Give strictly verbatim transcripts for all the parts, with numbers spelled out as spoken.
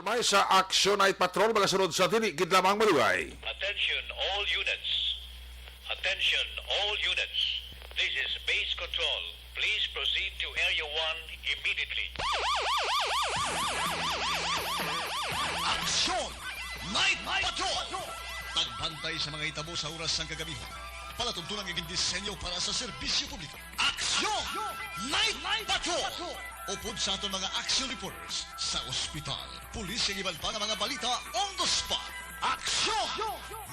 May sa Action Night Patrol, magasunod sa dili gid lamang malugay. Attention all units. Attention all units. This is base control. Please proceed to Area one immediately. Action Night Patrol. Pagbantay sa mga hitabo sa oras sang kagabihan. Palatuntunan nga gindisenyo para sa serbisyo publiko. Action Night Patrol. Upod sa aton mga action reporters sa ospital, pulis, kag iban pa nga mga balita on the spot. Action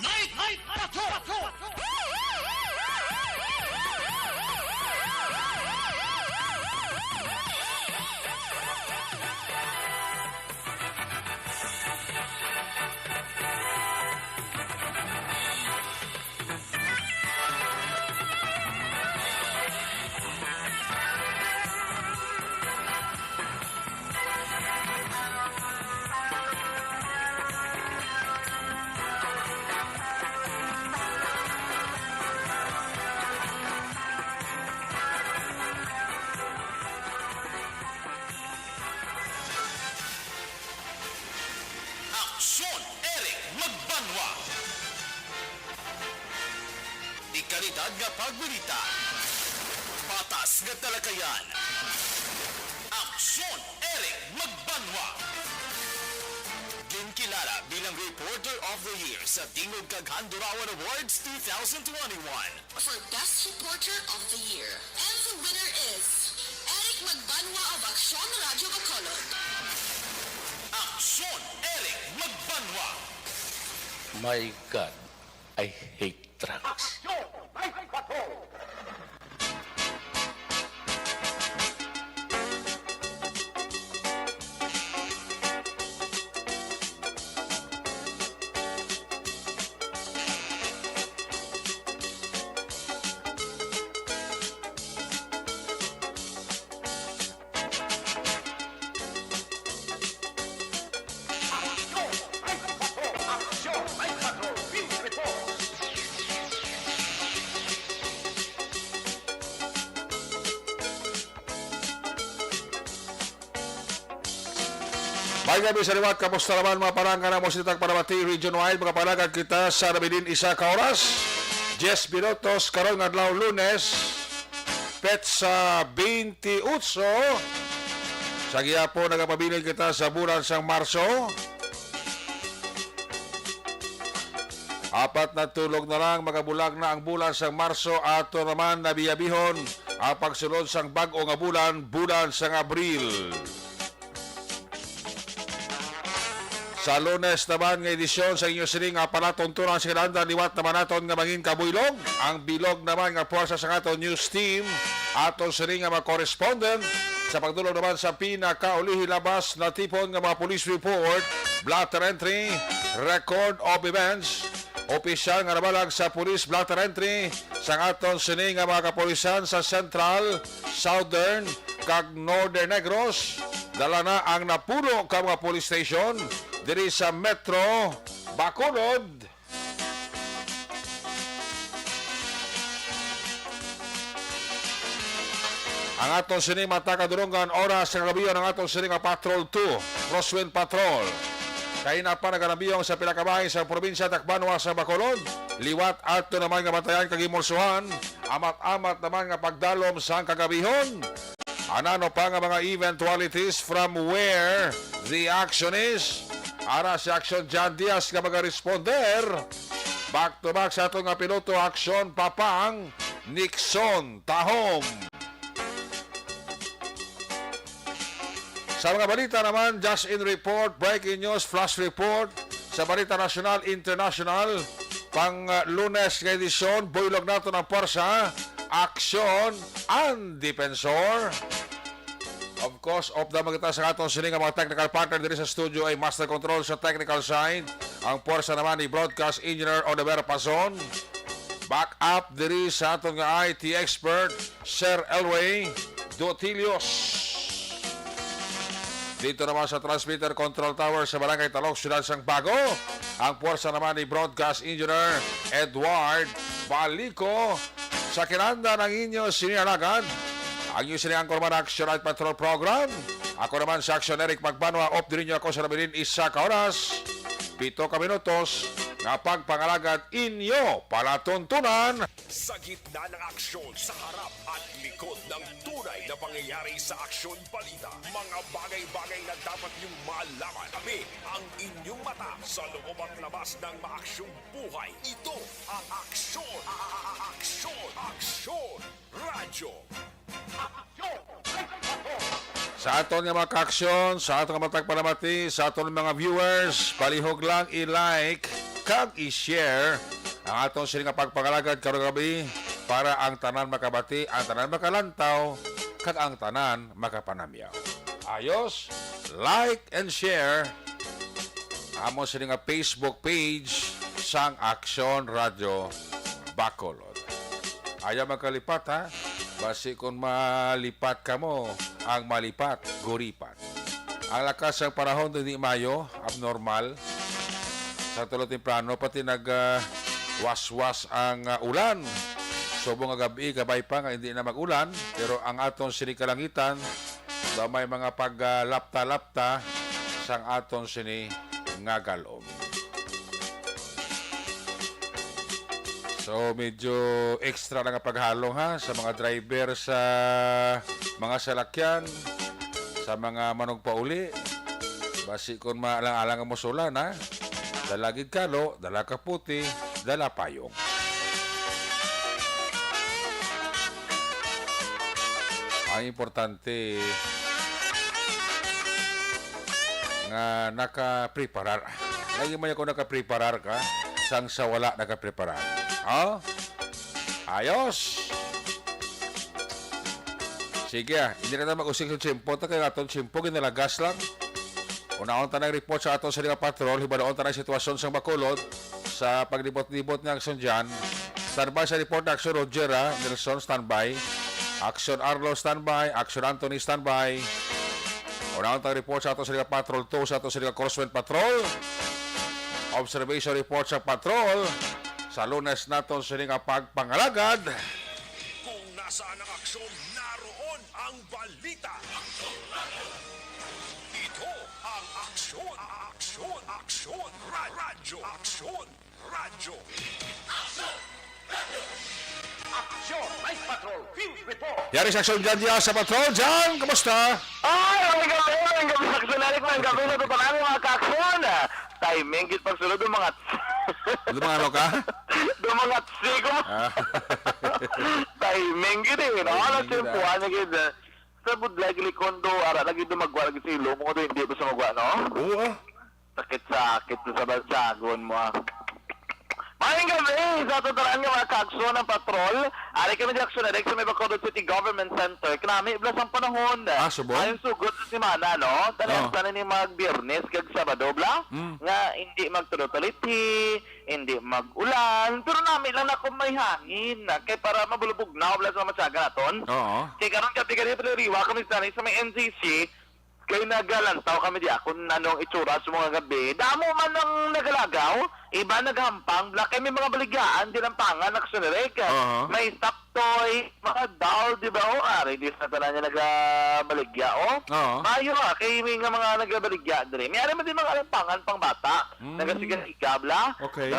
Night Patrol. Aksyon, Eric Magbanwa. Dekalidad nga pagbalita. Patas nga talakayan. Aksyon, Eric Magbanwa. Ginkilala bilang Reporter of the Year sa Tingog kag Handurawan Awards two thousand twenty-one. For Best Reporter of the Year. And the winner is Eric Magbanwa of Aksyon Radio Bacolod. Aksyon, Eric Magbanwa. My God, I hate drugs. Aksyon, Night Patrol. May gabi sa liwat, kamusta naman mga panangga namo sa Titag Panamati Region Wide? Makapalagad kita sa nabilin isa ka oras, diyes minutos, karon nga adlaw, Lunes, petsa twenty-eight. Sa gihapon, nagapabilin kita sa bulan sang Marso. Apat na tulog na lang, magabulag na ang bulan sang Marso, ato naman nabiyabihon ang pagsulod sang bag-o nga bulan, bulan sang Abril. Sa Lunes naman nga edisyon sa inyo sini nga palatuntunan sa kinahanglan, liwat naman naton nga mangin kabuylog ang bilog naman nga puwersa sa aton news team. Aton sini nga mga correspondent sa pagdulong naman sa pinakaulihi labas na tipon nga mga police report, blotter entry, record of events, opisyal nga nabalag sa police blotter entry sang aton sini nga mga kapulisan sa Central, Southern, kag Northern Negros. Dala na ang napulo ka mga police station diri sa Metro Bacolod. Ang aton sini mata kadulungan, oras sa kagabihan, ang aton sini nga Patrol two, Crosswind Patrol. Kaina pa nagalambiyong sa pila ka bahin sa probinsya, Tacbanwa sa Bacolod. Liwat ato naman nga bantayan kag himulsohan, amat-amat naman nga pagdalom sang kagabihon. Anano pa nga mga eventualities from where the action is? Ara si Action John Diaz nga magaresponder. Back to back sa aton nga piloto, Action Papang Nixon Tahom. Sa mga balita naman, just in report, breaking news, flash report sa balita nasyonal, international, pang, uh, Lunes nga edisyon, buylog nato ng pwersa, aksyon, ang depensor. Of course, updam kita sa aton sini nga mga technical partner diri sa studio, ay master control sa technical side. Ang pwersa naman ni Broadcast Engineer Oliver Pazon. Back up diri sa aton nga I T expert, Sir Elway Dotilios. Dito naman sa transmitter control tower sa Barangay Talok, Siyudad sang Bago, ang pwersa naman ni Broadcast Engineer Edward Balico. Sa kinanda ng inyo sini alagad, ang inyo sini anchorman, Action Night Patrol Program, Ako naman si Action Eric Magbanwa, off diri niyo ako sa nabilin isa ka oras, pito ka minutos, nga pagpangalagad inyo palatuntunan. Sa gitna ng aksyon, sa harap at likod ng tunay na pangyayari sa aksyon balita, mga bagay-bagay na dapat niyong malaman. Kami ang inyong mata sa loob at labas ng maaksyong buhay. Ito ang Aksyon, Aksyon, Aksyon Radyo. Sa aton nga mga kaaksyon, sa aton nga matag panamati, sa aton mga viewers, palihog lang i-like kag i-share ang aton sini nga pagpangalagad karong gabi para ang tanan makabati, ang tanan makalantaw, kag ang tanan makapanamyaw. Ayos, like and share amo sini nga Facebook page sang Aksyon Radyo Bacolod. Ayaw magkalipat, ha? Basi kung malipat kamo, ang malipat, guripat. Ang lakas sang panahon hindi mayo, abnormal. Sa tulo temprano, pati nag, ah, waswas ang, ah, ulan. Subong nga gabi, kabay pa nga hindi na mag-ulan, pero ang aton sini kalangitan, daw may mga pag, ah, lapta-lapta sang aton sini nga galom. So, medyo extra na nga paghalong, ha, sa mga driver sa mga salakyan, sa mga manugpauli. Basi kon maalang-alang ang musulan, ha, dala gid kalo, dala kaputi, dala payong. Ang importante nga nakapreparar. Lagi man ako nakapreparar ka, sang sa wala nakapreparar. Oh? Ayos! Sige, ah, hindi na tayo mag-usik sa tiyempo. Ta kay atong tiyempo, ginalagas lang. Unahon ta ng report sa aton sa nga patrol, hibaloon ta ng sitwasyon sa Bacolod sa paglibot-libot nga aksyon dyan. Standby sa report, Action Roger, ah. Nelson, standby. Action Arlo, standby. Action Anthony, standby. Unahon ta ng report sa aton sa nga patrol, to sa aton sa nga crosswind patrol. Observation report sa patrol. Sa Lunes naton sini nga pagpangalagad. Kung nasaan ang aksyon, naroon ang balita. Ito ang Aksyon, Aksyon, Aksyon, Ra-, Radyo, Aksyon, Radyo. Aksyon, Night Patrol, Field Report. Yari sa Aksyon dyan, dyan sa Patrol. Dyan, kumusta? Ay, maayong gabi, maayong gabi sa Aksyon, Eric, maayong gabi sa tanan nga mga ka-aksyon. Timing gid pagsulod, dumangat. Dumangat ka? Dumangat si ko. Ah. Timing gid eh, no? Timing gid, ah. Alas siyempuan na gid, ah. Sa budlay, gilikondo, ara lagi dumagwa lagi sa ilong mo, hindi pa sa magwa, no? Oo, ah. Sakit-sakit sa bansagon mo, ah. Maayong gabi sa aton tanan nga mga ka-aksyon ang patrol. Ari kami di Aksyon Direct sa may Bacolod City Government Center. Kanami, bla, sang panahon. Ah, subong? Ayong sugod sa semana, no? Tanan Oh. sana ni mag Biyernes kag Sabado, bla? Mm. Nga hindi magtulo-tulithi, hindi mag-ulan. Pero nami lang na kung may hangin. Kay para mabulubog na, bla, sa mga matyaga naton. Oo. Kay karon gabi, gabi, pala riwa kami sa, sa may N C C. Kay nagalantaw kami di akon anong itsura sa mga gabi. Damo man ang nagalagaw, iba naghampang, bla, kay may mga baligyaan, di lang pangan, Aksyon Direct. Aha. May stop toy, mga doll, di ba? O, ari, di sa tanan niya nagabaligya, o. Oo. Maayo, ah, kay may nga mga nagabaligya diri. May ari man di mga alampangan pang bata, Mm. nagasiga-siga, bla. Okay. No?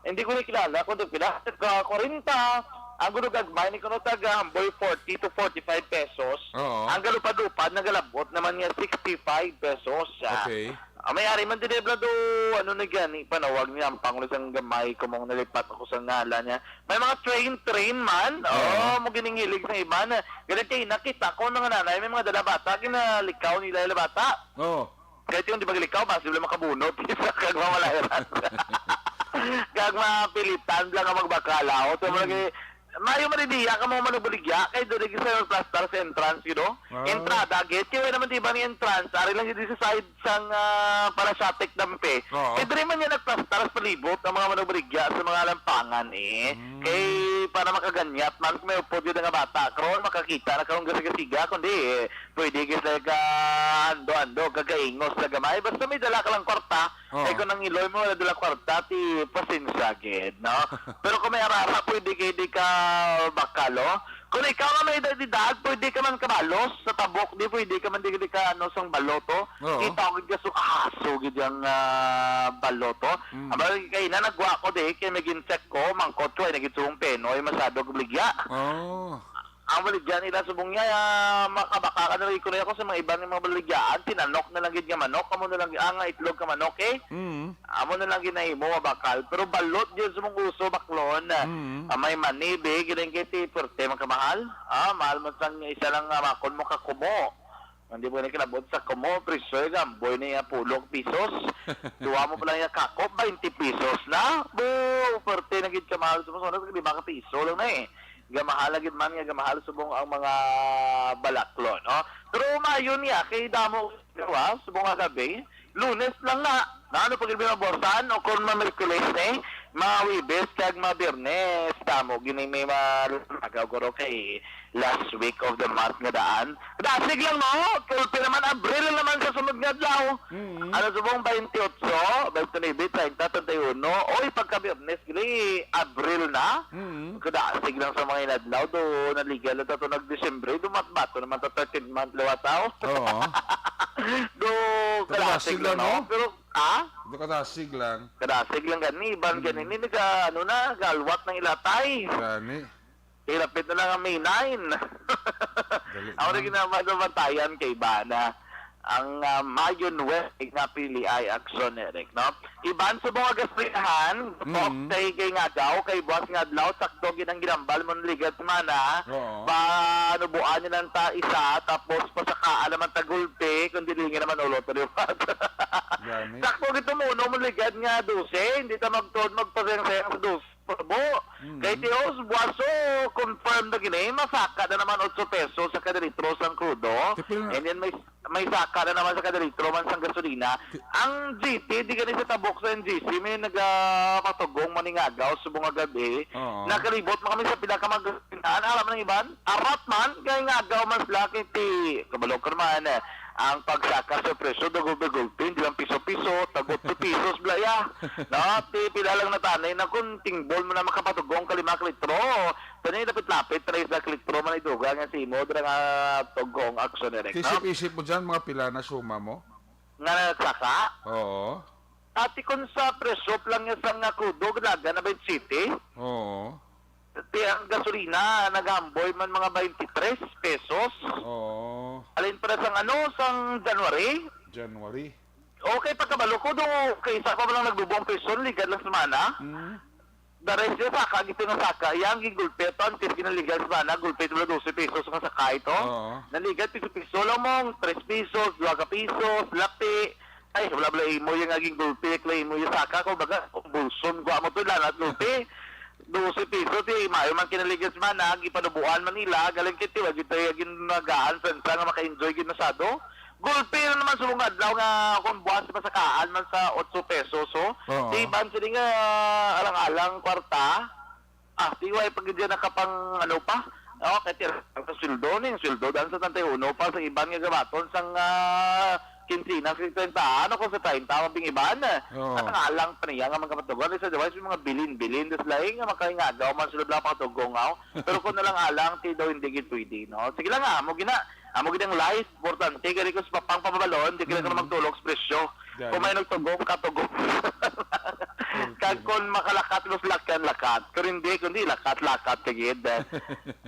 Hindi ko na kilala kung pila. Ka kwarenta. Ang gulugagmay ni kuno taga Hamboy, forty to forty-five pesos. Oo. Ang galupad-lupad, nagalabot naman niya sixty-five pesos. Ah, Okay. ah, may ari man din, bla, do, ano na gani, panawag niya, ang pangulo sang gamay, kumong nalipat ako sa ngalan niya. May mga train, train man. Oo. Oo, mo giningilig sa iba na. Ganun kayo, nakita ko ng nanay, may mga dala bata, ginalikaw nila yung bata. Oo. Kahit yung di ba likaw, basi wala makabunot. Isa kag mamalairan. Kag mapilitan lang ang magbakalaw. So, Mm. malagi, mayo man diya ka mga manubuligya, kay dali sa plastar sa entrance, you know? Ah. Entrada, gate. Kaya naman di ba ang entrance? Ari lang yun sa side sang, ah, para sa Tecdampe. Oo. Kay dali man yan nagplastar sa palibot ang mga manubuligya sa mga lampangan, eh. Mm. Kay para makaganyat man, kung may upod yun nga bata. Karon, makakita na karon gasiga-siga, kundi, eh, pwede ka sila ka ando-ando, kagaingos na gamay. Basta may dala ka lang kwarta. Oo. Ay, kung ang iloy mo, wala dala kwarta, ti pasensya gid, no? Pero kung may arara, pwede kay di ka bakalo. Kung ikaw nga may edad-edad, pwede ka man kabalos sa tabok, di pwede ka man di, di ka ano sang baloto. Oo. Kita ko gid ka su-, ah, sugid yang, ah, baloto. Mm. Aba, kay na nagwa ko di, kay may gin-check ko, mangkot ko, ay nagitsubong penoy, masyado og baligya. Oh. Ang baligya nila subong niya, ah, makabaka ka na rin ako sa mga iban nga mga baligyaan, tinanok na lang gid nga manok, amo na lang, ah, nga itlog ka manok, eh. Mm. Amo na lang ginahimo, mabakal. Pero balot gyud sa mong uso, baklon. Mm. Ah, may mani, be, gining kay ti, perte man ka mahal. Ah, mahal man sang isa lang nga makon mo ka kumo. Hindi mo na kinabot sa kumo, presyo, gamboy na iya pulo pisos. Duwa mo pa lang iya kako, twenty pesos na. Bo, perte na gid ka mahal sa mga, lima ka piso lang na eh. Gamahal na gid man nga gamahal subong ang mga balaklon, no? Pero maayo niya, kay damo, diba? Subong nga gabi, Lunes lang na. Na ano pag maborsan o kung ma-Merkules ni, ma-Webes kag ma-Biyernes, tamo gini may malagaw guro kay last week of the month nga daan. Dasig lang, no? Kulpi naman, Abril naman sa sunod nga adlaw. Mm. Ano subong, twenty-eight, twenty-nine, treinta, treinta y uno. Oy, pagka Biyernes, gili, Abril na. Mm. Kadasig lang sa mga inadlaw do, naligal na to nag-Disyembre, dumatbato naman ta thirteenth month liwat, aw. Oo. Do, Kadasig kadasig lang, lang, no? no? Pero, ha? Do kadasig lang. Kadasig lang gani, iban Mm. gani, ni naga, ano na, galwat ng ilatay. Gani. Kay lapit na lang ang May nine. Dali Ako na na. Ginawa sa bantayan kay Bana. Ang, ah, Mayon West nga pili ay aksyon, Eric, no? Iban sa mga gasolinahan, Mm. kay, kay Ngagaw, kay buwas nga adlaw, sakto gid ang ginambal mo ligad semana. Oo. Panubuan niya lang ta isa, tapos pasakaan naman ta gulpi, kung dili nga naman ulo to liwat. Gani. Sakto gid tumuno mo ligad nga dose, hindi ta magtuod magpasayang-sayang sa dose. Bo, Mm. kay Tios, buwaso, confirm na gini, masaka na naman otso pesos sa kada litro sang krudo. Kapila na? And then may, may saka na naman sa kada litro man sang gasolina. Ti- Ang G T, di gani sa tabok sa N G C, may nagapatugong maningagaw subong nga gabi. Oo. Nakalibot mo kami sa pila ka mga gasolinahan. Aram man ang iban? Arat man, kay ngagaw man sila, kay ti, kabalo ka naman, eh. Ang pagsaka sa presyo, dugol-dugol, hindi lang piso-piso, tag otso pesos, blaya. No? Ti, pila lang natanay na kung tingbol mo na makapatugong ka lima ka litro. Tani, lapit-lapit, tani, sa litro man iduga nga si imo, dira nga tugong aksyon direct, no? Isip-isip mo dyan, mga pila na suma mo? Nga nagsaka? Oo. Ati, kung sa presyo lang niya sa nga krudo, galaga na twenty-seven. Oo. Ti ang gasolina, naghamboy man mga twenty-three pesos. Oo. Alin para sang ano, sang January? January. Okay, pagkabalo ko, do, kay isa pa lang nagbubong peso, ligad lang semana. Mm. Daray siya saka, gito nga saka, yang gigulpe to, antes ginaligan semana, gulpe to, dose pesos nga saka ito. Oo. Naligan, piso-piso lang mong, tres pesos, dua ka pesos, lapi. Ay, wala, wala imo yung aging gulpi, wala imo yung saka ko, baga, bulson, gwa mo to, lanat gulpi. Dose pesos, ti, mayo man kinaligas man, ah, gipanubuan man nila, galing kiti, wag ito yung ginagaan, sa nga maka-enjoy, ginasado. Gulpi na naman sa mga adlaw nga, kung buwan sa masakaan man sa otso pesos, oh. Oo. Di ban sila nga, alang-alang kwarta, Ah, T Y, pag dyan nakapang, ano pa? Oh, kay tira ang sweldo ni, sweldo dan sa tantay uno pa sa iban nga gabaton sang, ah, kinsina sa treinta, ano ko sa treinta, mabing iban. Oo. At ang alang pa niya nga mga matugon, sa device, may mga bilin-bilin, das laing nga makangagaw man sila bla patugongaw. Pero kung nalang alang, ti daw hindi gid pwede, no? Sige lang, ah, amo gina, amo gid ang life, importante, gani ko sa papang pababalon, di ka lang Mm. magtulog sa presyo. Gani. Kung may nagtugong, katugong. Kag kung makalakat, mas lakyan lakat. Kung hindi, kundi lakat-lakat ka gid.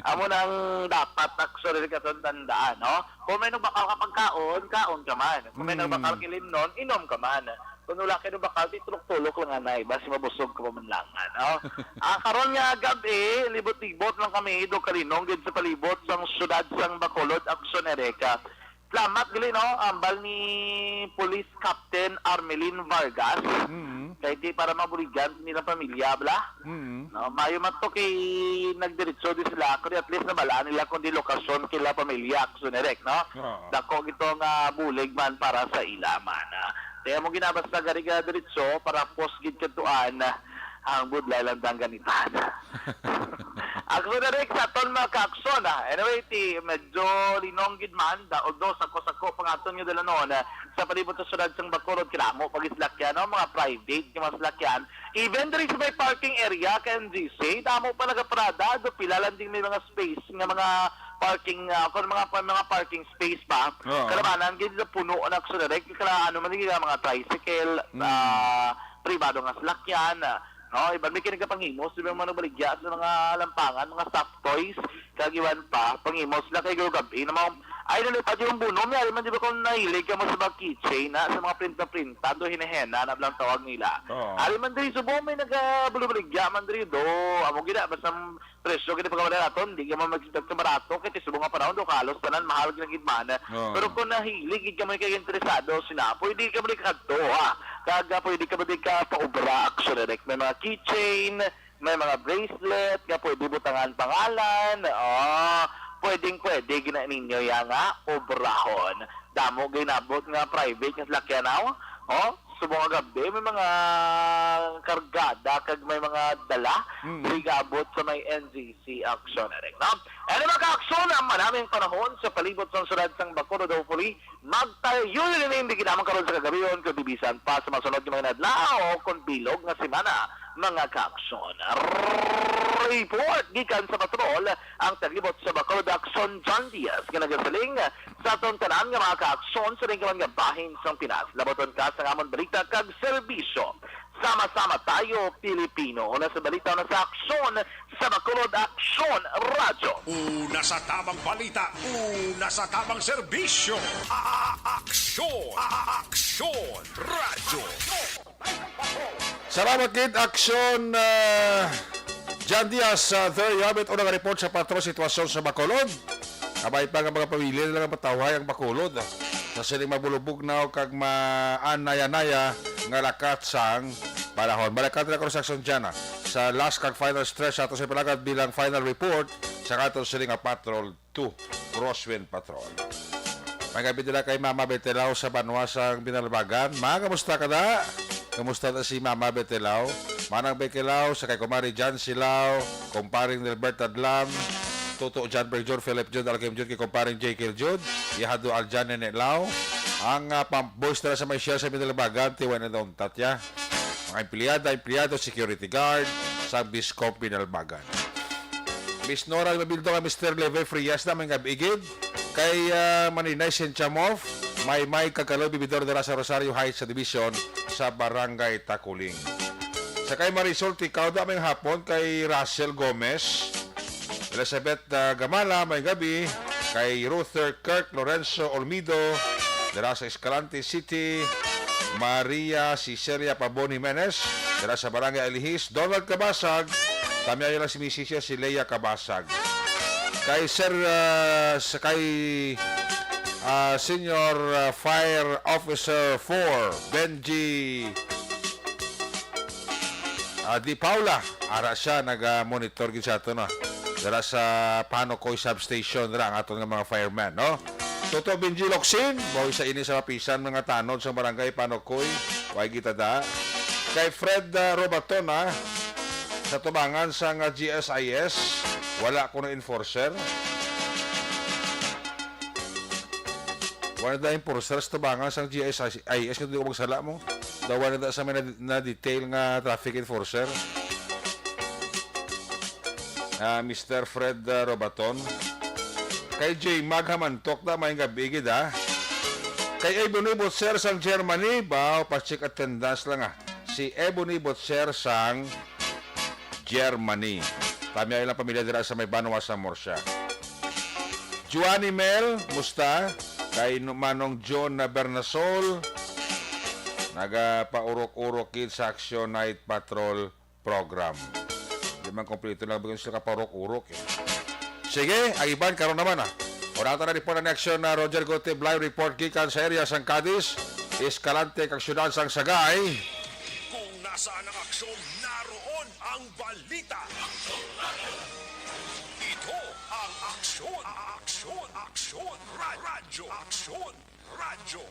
Amo nang dapat actually katong tandaan, no? Kung may nagbakal ka pagkaon, kaon ka man. Kung may Mm. nagbakal kilimnon, inom ka man. Kung wala kayo nagbakal, ti tulok-tulok lang anay. Basi mabusog ka pa man lang, no? Ah, karon nga gab-i, libot-libot lang kami, do kalinong gid sa palibot sang syudad sang Bacolod, Aguson, Erika. Salamat gali, no? Ambal ni Police Captain Armelin Vargas. Mm. Kay di para mabuligan nilang pamilya, bla? Mm. No, mayo man to kay nagdiretso di sila. Kung at least nabalaan nila kung di lokasyon kila pamilya, Aguson, Erek, no? Oo. Dako gito nga bulig man para sa ila man, ah. Kaya mo ginabas na gari ka diretso para post gid katuan, ah, ang budlay lang dang ganitan. Ako na rin sa aton mga ka-aksyon, ah. Anyway, ti, medyo linong gid man, da, although sako-sako pa nga aton nga dalanon, ah, sa palibot sa syudad sang Bacolod, kadamo pa gid salakyan, no? Mga private nga mga salakyan. Even diri sa may parking area ka N G C, damo pa nagaparada, do pila lang din may mga space nga mga parking, ah, kung mga, mga parking space ba? Oo. Kalabanan gid na puno na sa direct, kala ano man gid, mga tricycle, Mm. ah, pribado nga salakyan, ah, no? Iban may kinagapanghimos, di ba, mga nagbaligya sa mga lampangan, mga soft toys, kag iban pa, panghimos sila kay gab-i na mga, ay, nalipad yung buno, may ari man, di ba, kung nahilig ka mo sa mga keychain, na, sa mga printa-printa, do hinahena, na lang tawag nila. Oo. Ari man diri, Subo, may nagabulubaligya man diri, do, amo gina, basta presyo gid pagkawala naton, di ka man mag-expect sa barato, kay ti subong nga panahon do, halos tanan mahal gid man. Oo. Pero kung nahilig gid ka mo kay interesado, sina, pwede ka mo kadto, ha. Kag, ah, pwede ka mo di ka paubra, actually, like, may mga keychain, may mga bracelet nga pwede butangan pangalan. Oh, pwedeng pwede gina ninyo ya nga obrahon. Damo ginabot nga private nga salakyan, aw. Oh, subong nga gabi, may mga kargada kag may mga dala. Mm. Diri gaabot sa may N G C action, Eric, no? Ano, mga ka-aksyon, ang maraming panahon sa palibot sang syudad sang Bacolod, hopefully, magtayo yun, hindi kinamang karon sa kagabion, kung di bisan pa sa masunod nga mga adlaw o kung bilog nga semana, mga ka-aksyon. Report gikan sa patrol, ang taglibot sa Bacolod Aksyon, John Diaz, nga nagasiling sa aton tanan nga mga ka-aksyon sa lingkawan nga bahin sang Pinas. Labaton ka sa amon balita kag serbisyo. Sama-sama tayo, Pilipino. Una sa balita, una sa aksyon, sa Bacolod Aksyon Radyo. Una sa tamang balita, una sa tamang serbisyo. A-, a-, aksyon, a-, a-, aksyon Radyo. Salamat gid, Aksyon, ah, John Diaz, ah, there you have it. Unang report sa patro sitwasyon sa Bacolod. Kabay pa nga mga pamilya nila nga matawhay ang Bacolod sa sining mabulubog na kag maanaya-naya nga lakat sang panahon. Balikan ta na ko sa aksyon dyan, ah, sa last kag final stretch sa ato sa palagad bilang final report sa ato sining nga patrol two, Crosswind Patrol. May gabi nila kay Mama Betelao sa banwa sang Binalbagan. Ma, kamusta ka na? Kamusta na si Mama Betelao? Manang Betelao, sa kay Kumari Jan Silao, Kumparing Delbert Adlam, Toto John Berjor, Philip Jud, Alkim Jud, kay Kumparing Jekyll Jud, Ihado Aljan Nene Lao. Ang, ah, pam-, boys nila sa may share sa Binalbagan, tiwan na daw tatya. Mga empleyada, empleyado, security guard, sa Biscom Binalbagan. Miss Nora Mabildo kay Mister Leve Frias na may gab-i gid. Kay, ah, Maninay Cynthia Moff, may may kagkaloy bibidor dira sa Rosario Heights sa Division sa Barangay Taculing. Sa kay Marisol Ticao da may hapon kay Russell Gomez. Elizabeth, ah, Gamala, may gabi. Kay Ruther Kirk Lorenzo Olmido, dira sa Escalante City. Maria Cecilia Pabon Jimenez, dira sa Barangay Alihis. Donald Cabasag, tamyayo lang si misis siya, si Lea Cabasag. Kay Sir, ah, sa kay, ah, Senior, ah, Fire Officer four, Benji, ah, Di Paula, ara siya, naga-monitor gid sa ato, no? Dira sa Panocoy Substation, dira ang aton nga mga fireman, no? Toto Benji Locsin, boy sa ini sa mapisan mga tanod sa barangay Panocoy, way gitada. Kay Fred, ah, Robaton, ah, sa tubangan sa nga G S I S, wala ko na enforcer. Wala na enforcer sa tubangan sa G S I S, kung di ko magsala mo. Daw wala na sa may na, na detail nga traffic enforcer. Ah, Mister Fred, ah, Robaton. Kay J Mag Hamantok na, may gabi gid, ah. Kay Ebony Butcher sang Germany, ba, pa-check attendance lang, ah. Si Ebony Butcher sang Germany. Tamyayo lang pamilya dira sa may banwa sa Murcia. Juani Mel, musta? Kay nu-, Manong John na Bernasol, nagapaurok-urok gid sa Action Night Patrol program. Di man kompleto lang bigyan sila kapaurok-urok, eh. Sige, ang iban karon naman, ah. Wala ta na report ang action na Roger Gutib, live report gikan sa area sang Cadiz, Escalante, kag siyudad sang Sagay. Kung nasaan ang aksyon, naroon ang balita. Ito ang Aksyon, Aksyon, Aksyon, Ra-, Radyo Aksyon, Radyo.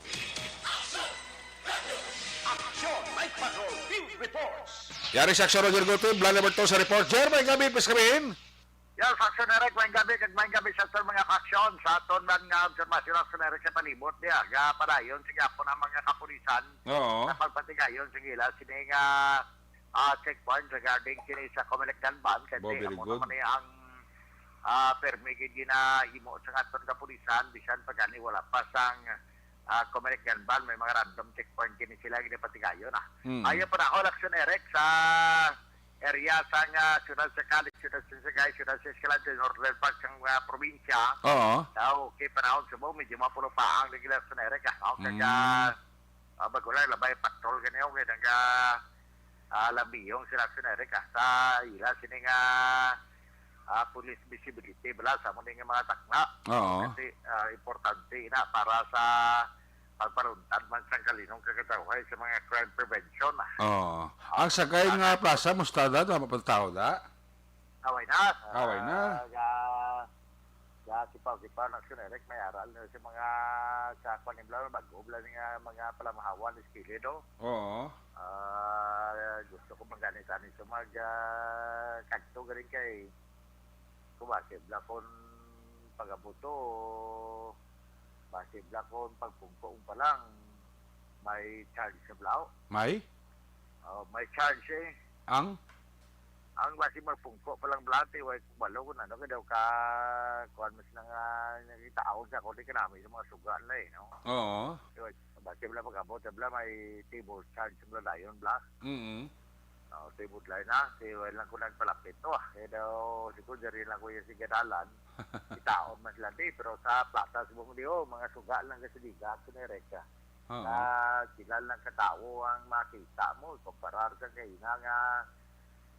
Aksyon, Night Patrol, Field Reports. Yari sa Aksyon, Roger Gutib, Blan Alberto sa report. Jer, may gabi, pis kami. Yes, Action Eric, maayong gabi, kag maayong gabi sa aton mga ka-aksyon. Sa aton man nga obserbasyon, Action Eric, sa palibot niya, ga padayon sa gihapon ang mga kapulisan Oo. sa pagpatigayon sa ila sini nga, ah, checkpoint regarding kini sa Comelec gun ban, kay Bo, very amo good. naman ni ang, ah, permi gid ginahimo sa aton kapulisan, bisan pa gani wala pa sang, ah, Comelec gun ban, may mga random checkpoint gini sila ginapatigayon, ah. Mm. Ayo pa na, Action Eric, sa area sang, ah, siyudad sa Cadiz, siyudad sa Sagay, siyudad sa Escalante, northern part sang, ah, probinsya. Oo. Daw, okay, panahon sa mo, medyo mapulo pa ang regular sa Nerek, ah. Ako kag, Mm. ah, ah, bago lang, labay patrol gani ako, kaya nang, ah, ah, lambiyong sila sa Nerek, ah. Sa ila, sini nga, ah, police visibility, bala, sa mo ni nga mga takna. Oo. Kasi, ah, importante na para sa pagparuntad man sang kalinong kagatawahay sa mga crime prevention. Oo. Ah, Ang Sagay nga plaza, musta da? Tama pa tao da? Away na. Away na. Ah, ga, ga, sipaw-sipaw na si Eric, may aral na sa mga, sa kwan ni Blau, bago bla nga mga palamahawan, iskili, no? Oo. Ah, gusto ko mangganit ani sa mag, ah, kagto galing kay Kung base bla kon pag-abot to, base bla kon pagpungko pa lang, may charge sa bla. May? Oh, may charge eh. Ang? Ang base magpungko pa lang bla, ti, way ko balo kung ano, kaya daw ka, kuwan mo sila nga, nagkitaon sa ako, di ka namin sa mga suga na eh, no? Oo. Di ba, base bla pag-abot, bla, may table charge sa bla dayon, bla. Mm. Oh, ti budlay na, si well lang ko nagpalapit to, ah. Kaya daw, si ko, diri lang ko yung sigadalan. Kitaon man sila di, pero sa plaza subong di, oh, mga suga lang kasi di, gato ni Reka. Oo. Na sila lang katawo ang makita mo, ikumparar sa kaina nga,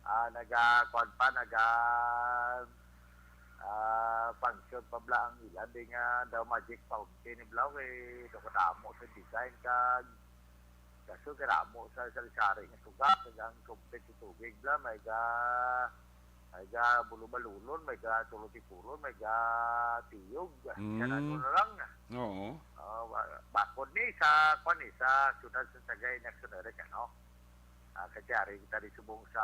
ah, naga, kuwan pa, naga, ah, function pa bla ang ilan, di nga daw magic fountain ni Blau, eh, daw kadamo sa design kag, kaso karamo sa sari-sari nga suga, kag ang kumpit sa tubig bla, may ga, may ga bulo-balulon, may ga tulo-tipulon, may ga tiyog. Mm. Yan ano na lang. Oo. Ah, wa-, bakod ni sa, kwan ni, sa siyudad sa Sagay, National Eric, ano? Ah, kay ari kita di subong sa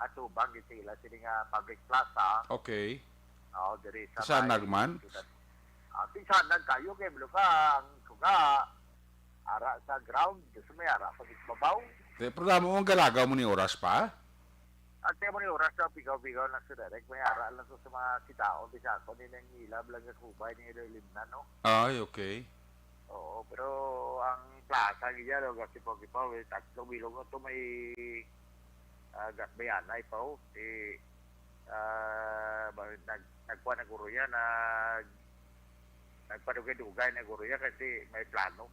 atubang, di sa ila, sini nga public plaza. Okay. Oo, diri sa Sa may Nagman? siyudad. Ah, di sa Nag kayo, kay Buluka, ang suga, ara sa ground, gusto may ara sa babaw. Di, pero damo mong galagaw mo ni oras pa? Ang tema ni oras sa pigaw-pigaw na sa direct, may ara lang to sa mga kitaon, di sa ako, ni nang ilab lang sa kubay, ni ilo ilimnan, no? Ay, okay. Oo, pero ang plaza, gaya, no, kasi pag ipaw, eh, tatlo bilog na to, may, ah, gatbayanay pa, oh. Eh, ah, ba-, nag-, nagkuha na guro yan, nag-, nagpadugay-dugay na guro yan kasi may plano.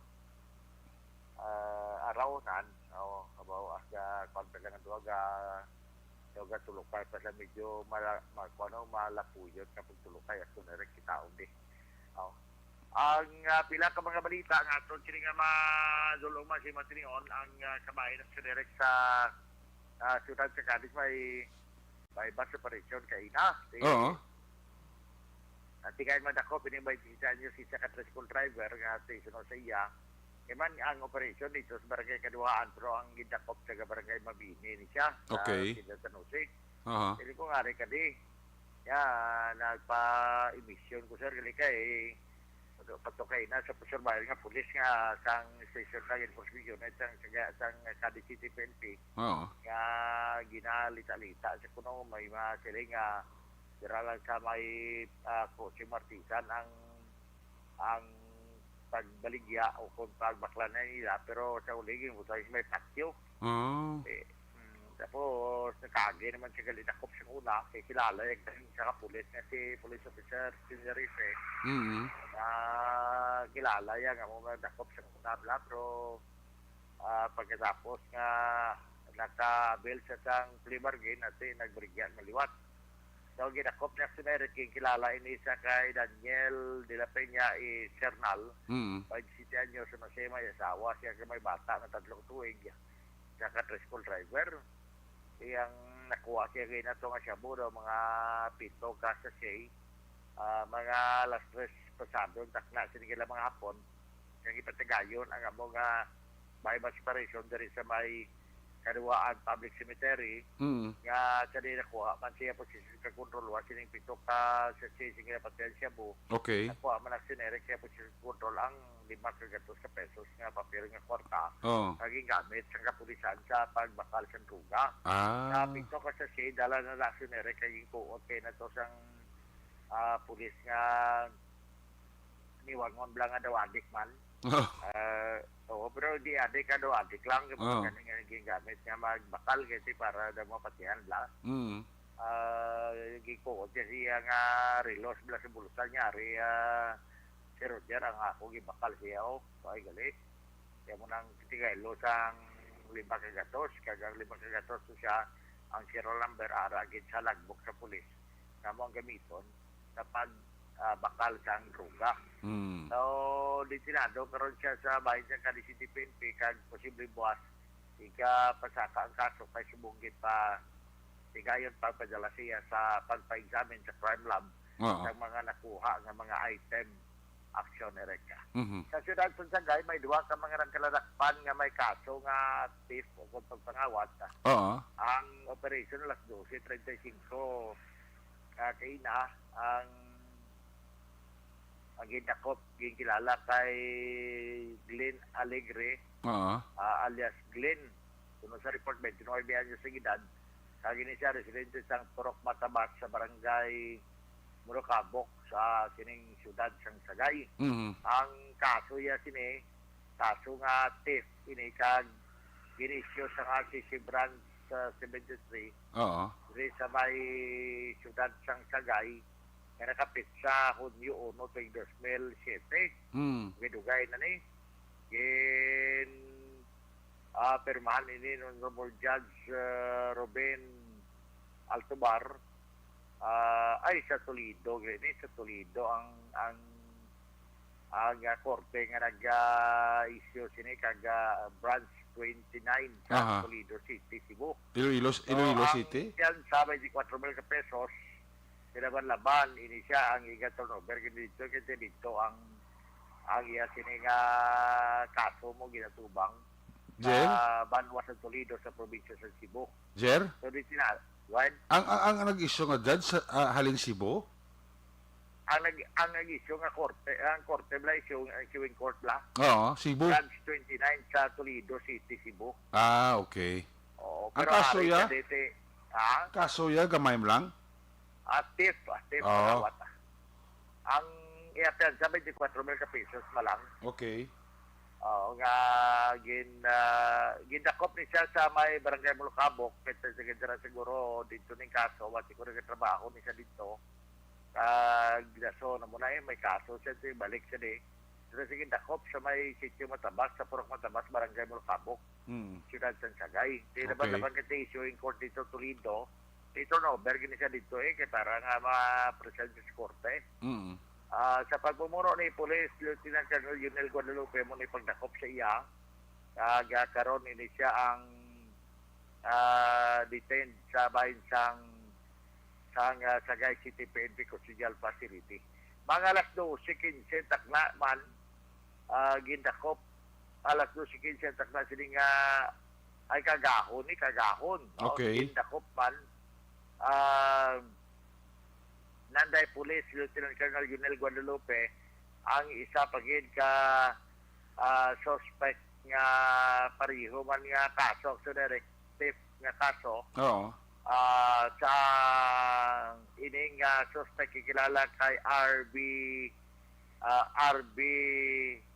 Ah, arawnan, oh, kabaw, ah, ga, kwan pa lang ang duha, ga, duha ga tulukay pa sila, medyo mala-, ma-, kwan, ano, malapuyot na pagtulukay, as kung narek kitaon di. Oh. Ang, ah, pila ka mga balita nga aton sini nga madulungan si Matinion, ang, ah, kabahin sa direct sa, ah, siyudad sa Cadiz may, may bus operation kaina. Sige. Oo. Ang tingay madakop ini may isa niyo si isa ka tricycle driver nga si Suno sa iya. Kay man ang operation dito sa barangay Kaduhaan, pero ang gidakop sa barangay Mabini ni siya, sa Okay. Sida San Jose. Aha. Dili ko nga rin kadi. Ya, nagpa-emission ko, sir, gali kay patukay na sa Pastor Bayan nga pulis nga sang station lang enforcement unit sang, sang, sang Cadiz City P N P Oo. nga ginalita-lita sa kuno may mga sila nga dira lang sa may, ah, Kotse Martisan ang, ang pagbaligya o kung pagbakla na nila, pero sa uli, ginbutang sa may patio. Oo. Eh, mm, tapos, nakagi naman siya gali dakop sa una, kay kilala yung isa ka pulis nga si Police Officer Tenerife. Mm. Na kilala yan nga mga dakop sa una, bla, pero, ah, pagkatapos nga naka-bail sa sang plea bargain, ati, nagbaligya maliwat. So, ginakop niya si Eric King, kilala ini sa kay Daniel de la Peña y Sernal, Mm. five sixty anyos, sa Masema, may asawa siya, kay may bata na tatlong tuig. Siya ka tricycle driver. Iyang nakuha siya kay nato nga shabu daw, mga pito ka sachet. Ah, mga alas tres pasado, ang takna, sini kila mga hapon. Nga gipatigayon ang amo nga may mas parisyon diri sa may Kaduwaan Public Cemetery, Mm. nga sa di nakuha man siya posisyon ka kontrol, wa sining pito ka sachet sing napatihan shabu. Okay. Nakuha man action ere kaya posisyon kontrol ang lima ka gatos ka pesos nga papel nga kwarta Oh. nga gingamit sa kapulisan sa pagbakal sa druga. Ah. Sa pito ka sachet, dala na action ere kay ginkuot kay na to sang, ah, pulis nga niwangon bala nga daw adik man. Oh. Ah, oo, pero di adik, ano, adik lang, yung mga Oh. ganing, ganing gingamit nga magbakal kasi para daw mapatihan lang. Mm. Ah, gikuot niya siya nga relos bala sa bulsa niya, ari, ah, si Roger, ang ako gibakal siya, oh, ay, gali. Kaya mo nang tigaylo sang lima ka gatos, kag ang lima ka gatos to siya, ang serial number, ara gid sa logbook sa pulis, na mo ang gamiton sa pag, ah, bakal sang droga. Mm. So, detenado karon siya sa bahin sa Cadiz City P N P, kag posible buwas igapasaka ang kaso kay subong pa tigayon pagpadala siya sa pagpa-examine sa crime lab Oo. sa mga nakuha nga mga item, action ere. Mhm. Sa siyudad sa Sagay, may duha ka mga nagkaladakpan nga may kaso nga thief o kung pagpangawat. Oo. Ang operation alas dose treinta y cinco ka kaina, ang, ang gindakop, ginkilala kay Glenn Alegre, Oo. ah, alias Glenn. Kuno sa report, twenty-nine anyos ang edad. Kag ini siya residente sang Purok Matabas sa barangay Murukabok sa sining siyudad sang Sagay. Mhm. Ang kaso iya sini, kaso nga theft ini kag ginisyo sa R C C branch sa seventy-three Oo. diri sa may siyudad sang Sagay nga nakapit sa Hunyo uno tuig dos mil siyete. Hmm. Gidugay na ni. Gin, ah, pirmahan ini ni Honorable Judge, ah, Ruben Altobar. Ah, ay, sa Toledo, gini, sa Toledo ang, ang, ang, ah, korte nga nag, ah, issue sini kag, ah, Branch twenty-nine sa Aha. Toledo City, Cebu. Iloilo, So, Iloilo ang City? Fianza, twenty-four mil ka pesos, kinaban-laban, ini siya ang iga turnover, kay dito, kay dito ang, ang iya sini nga kaso mo ginatubang Jer? sa Banwa sa Toledo sa probinsya sa Cebu. Jer? So, di sina, Juan? Ang, ang, ang nag-issue nga judge sa, ah, halin Cebu? Ang nag-, ang nag-issue nga korte, ang korte bala issue, ang issuing court bala. Oo, Cebu. Branch twenty-nine sa Toledo City, Cebu. Ah, okay. Oo, Ang pero kaso ari ya? sa D T, ha? Kaso ya, gamay mo lang? Ah, theft, ah, theft, Oo. Pangawat, ah. Ang iya piyansa, twenty-four mil ka pesos pa lang. Okay. Oo, nga gin-, ah, gindakop ni siya sa may barangay Mulukabok, kay sa, sa, siguro dito ning kaso, wa siguro nagtrabaho ni siya dito. Kag daso na mo na, eh, may kaso siya, so, balik siya di. So, sige, dakop sa may sitio Matabas, sa Purok Matabas, Barangay Mulukabok, Mm. Siyudad San Sagay. Di Okay. naman, naman kasi issue in court dito, Toledo. Dito na, over gini siya dito, eh, kay para nga ma-present sa korte. Mm. Ah, sa pagpumuno ni Police Lieutenant Colonel Junel Guadalupe, mo ni pagdakop sa iya. Kag, ah, karon ini siya ang, ah, detained sa bahin sang, sang, ah, Sagay City P N P Custodial Facility. Mga alas dose quince takna man, ah, gindakop. Alas dose quince takna sini nga, ay, kagahon ni, kagahon, no? Okay. Gindakop man. Ah, Nanday Police Lieutenant Colonel Junel Guadalupe ang isa pa gid ka, ah, suspect nga pareho man nga kaso, actually, theft nga kaso. Oo. Ah, sa ining, ah, suspect gikilala kay R B, ah, R B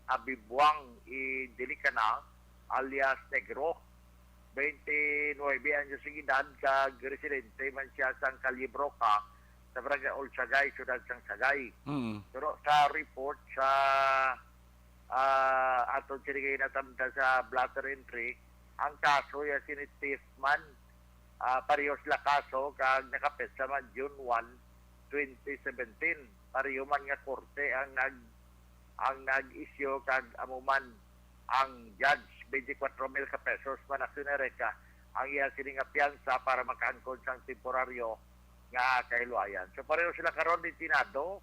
Abibuang i Dilicana, alias Negro. Twenty-nuebe anyos ang edad, kag residente man siya sang Calle Broca, sa Barangay Old Sagay, Siyudad sang Sagay. Mm. Pero sa report sa, ah, aton sini kay natamda sa blotter entry, ang kaso ya sini theft man, ah, pareho sila kaso, kag nakapetsa man June one, twenty seventeen. Pareho man nga korte ang nag-, ang nag-issue, kag amo man ang judge, twenty-four mil ka pesos man, Action Ereca, ang iya sini nga piyansa para makaangkon sang temporaryo nga kahiluayan. So, pareho sila karon detenado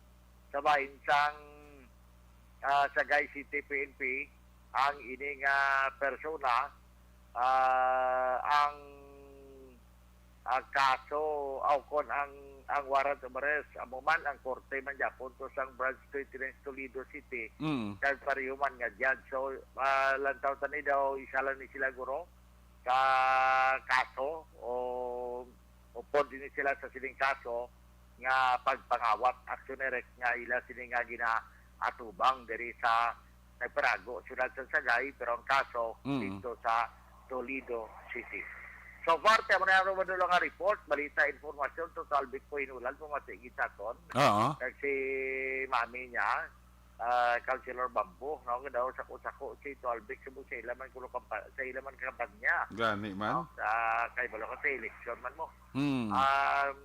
sa bahin sang, ah, Sagay City P N P, ang ini nga persona, ah, ang, ah, kaso, o kon ang, ang warrant of arrest, amo man ang korte man gyapon to sang Branch twenty-nine sa Toledo City, Mm. kag pareho man nga judge. So, ah, lantaw ta ni daw, isa lang ni sila guro ka kaso o upod din sila sa sining kaso nga pagpangawat, action direct nga ila sini nga ginaatubang diri sa nagparago, siyudad sa Sagay, pero ang kaso Mm. dito sa Toledo City. So far, kaya mo na yung madulong nga report, balita, informasyon, total big po hinulan, pumati gid sa aton. Oo. Kag si mami niya, ah, Councilor Bambo, no, nga daw sako-sako si Tualbic sa, sa ila man kuno kampa-, sa ila man kampanya. Gani man. No, sa, kay balo ka sa eleksyon man mo. Hmm. Um,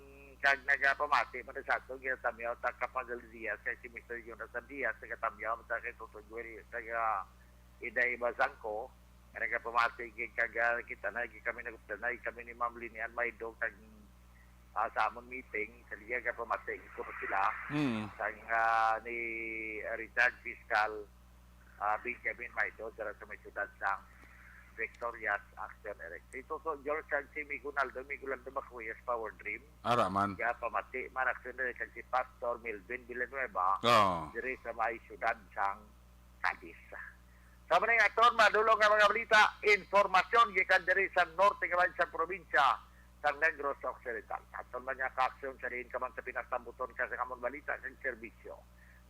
kag nagapamati man sa ato, ginatamyaw ta Kapagal Diaz, kay si Mister Jonathan Diaz, nagatamyaw man ta kay Toto Joel, taga Inday Bazangco, nga nagapamati, kay kag, ah, kita na, kay kami nagupdanay, kami ni Ma'am Linian Maido, kag ah, sa amon meeting, sa liya nga pamati ko sila, Mm. sang, ah, ni retired Fiscal, ah, Benjamin Maido, dira sa may siyudad sang Victorias, action direct. Si Toto George kag si Migo Naldo, Migo Naldo Macuyas, Power Dream. Ara man. Nga pamati man, action direct, kag si Pastor Melvin Villanueva, Oo. diri sa may siyudad sang Cadiz. Sa maning aton madulong nga mga balita, informasyon gikan diri sa norte nga bahin sa probinsya sang Negros Occidental. Aton man nga kaaksyon sa diin ka man sa Pinas, tambuton ka sa amon balita kag serbisyo.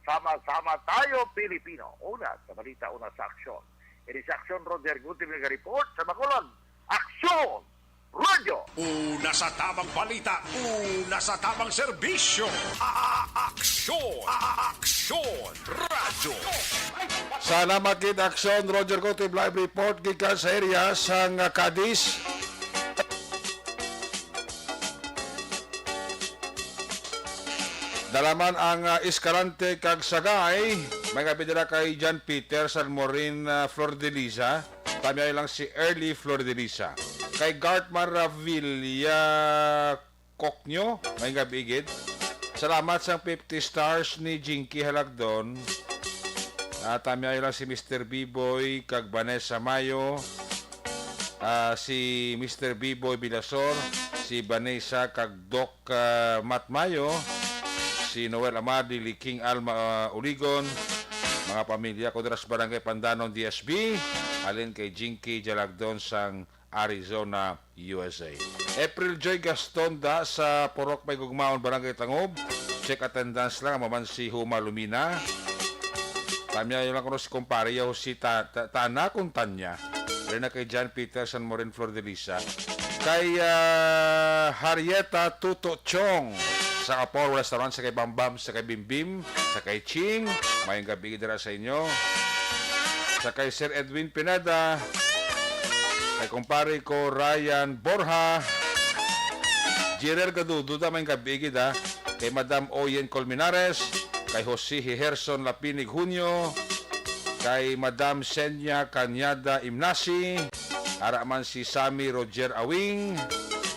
Sama-sama tayo, Pilipino. Una sa balita, una sa aksyon. Ini sa aksyon, Roger Gutib nag-report sa Bacolod. Aksyon! Radyo. Una sa tamang balita, una sa tamang serbisyo. A-, a-, aksyon, a-, a-, aksyon, radyo. Salamat gid, Aksyon Roger Gutib, live report gikan sa area sang, ah, Cadiz. Dala man ang, ah, Escalante kag Sagay. May nga bidala kay John Peter San Morin, ah, Flor de Liza. Tamyaw lang si Early Flor de Lisa. Kay Garth Maravilla Cocnio, may nga bigid. Salamat sang fifty stars ni Jinky Halagdon. Ah, tamyaw lang si Mister B-Boy kag Vanessa Mayo. Ah, si Mister B-Boy Bilasor, si Vanessa kag Doc, ah, Matt Mayo, si Noel Amadi, Liking Alma, ah, Uligon, mga pamilya ko dira sa Barangay Pandanon, D S B, halin kay Jinky Jalagdon sang Arizona, U S A. April Joy Gaston da sa Purok May Gugmaon, Barangay Tangob. Check attendance lang, amo man si Huma Lumina. Tamyaw lang kuno si kumpare, yaw si Ta-, Ta-, Tana kung Tanya. Diri na kay John Peter San Morin Flor de Lisa. Kay, ah, Harrieta Tuto Chong sa Apollo Restaurant, sa kay Bambam, sa kay Bimbim, sa kay Ching. Mayong gabi dira sa inyo. Sa kay Sir Edwin Pineda, kay kumpare ko Ryan Borja, Jirel Gadudo, da, mayong gabi gid, ah. Kay Madam Oyen Colmenares, kay Jose Herson Lapinig Junio, kay Madam Senya Cañada Imnasi, ara man si Sammy Roger Awing,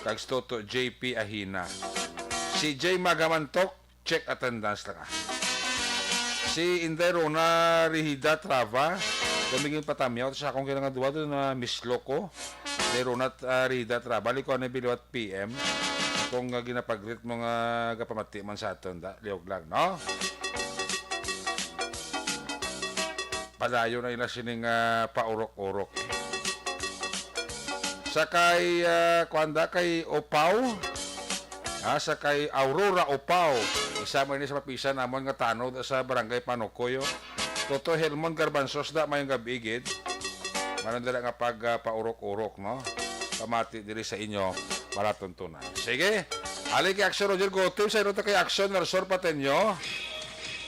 kag si Toto J P Ahina. Si J Magamantok, check attendance lang, ah. Si Inday Rona Rihida Trava, kung may ginpatamyaw sa akong kailangan duwa doon na Miss Loco. Inday Rona, ah, Rihida Trava, liko ano yung biliwat P M. Kung, ah, ginapag-greet mo nga gapamati man sa aton, da, liog lang, no? Padayon na ila sining, ah, paurok-urok. Sa kay, ah, kuwan da, kay Opao, ah, sa kay Aurora Opao, isa man ini sa mapisan namon nga tanod sa Barangay Panukoy, oh. Toto Helmon Garbanzos da, mayong gabi gid. Manandala nga pag, ah, paurok-urok, no? Pamati diri sa inyo, malatuntunan. Sige, halin kay Aksyon Roger Gutib, sa iro ta kay Aksyon Narsor Patenyo.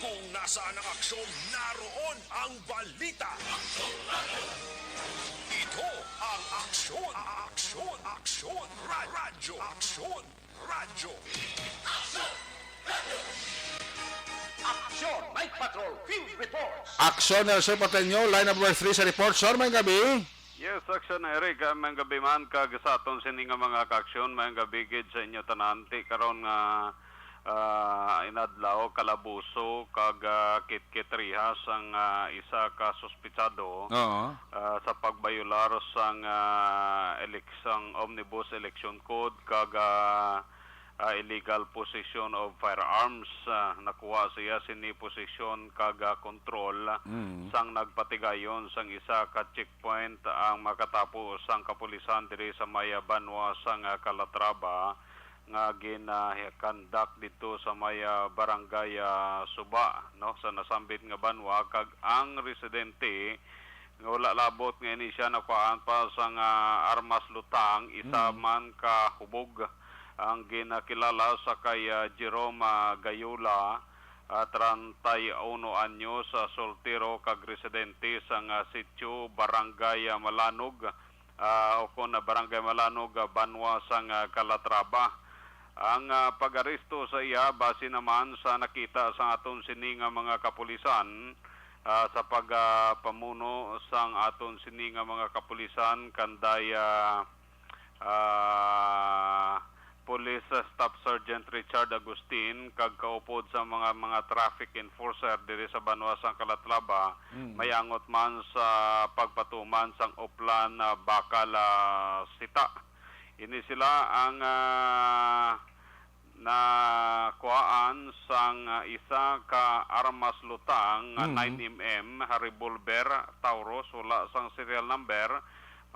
Kung nasaan ang aksyon, naroon ang balita. Ito ang Aksyon, Aksyon, Aksyon, Ra-, Radyo, Aksyon, Radyo. Aksyon, Night Patrol, Field Reports. Aksyon, Narsor Patenyo, line number three sa report. Sir, mayong gabi. Yes, Aksyon Eric, ah, mayong gabi man kag sa aton sini nga mga kaaksyon, mayong gabi gid sa inyo tanan. Ti karon nga ah, inadlaw, kalabuso kag, ah, kitkit rihas ang, ah, isa ka suspitsado, Oo. ah, sa pagbayolar sang, ah, elek-, sang Omnibus Election Code kag, ah, ah, illegal possession of firearms. Ah, nakuha siya sini posesyon kag, ah, kontrol Mm. sang nagpatigayon sang isa ka checkpoint ang makatapo sang kapulisan diri sa may, ah, banwa sang, ah, Calatrava nga ginakandak didto sa may, ah, barangay, ah, Suba, no, sa nasambit nga banwa, kag ang residente nga wala labot nga ini siya nakuhaan pa sang, ah, armas lutang, isa Mm. man ka hubog ang ginakilala sa kay, ah, Jerome, ah, Gayula, ah, treinta y uno anyos, ah, soltero kag residente sang, ah, sitio Barangay, ah, Malanog, ah, o kon, ah, Barangay Malanog, ah, banwa sang, ah, Calatrava. Ang, ah, pag-aresto sa iya base naman sa nakita sa aton sini nga mga kapulisan, ah, sa pag, ah, pamuno sang aton sini nga mga kapulisan kanday, ah, ah, Police Staff Sergeant Richard Agustin kag kaupod sa mga, mga traffic enforcer diri sa banwa sang Calatrava, Mm. may angot man sa pagpatuman sang uplan, ah, bakal, ah, sita. Ini sila ang, ah, nakuhaan sang, ah, isa ka armas lutang nga Mm. nine M M revolver Taurus, wala sang serial number,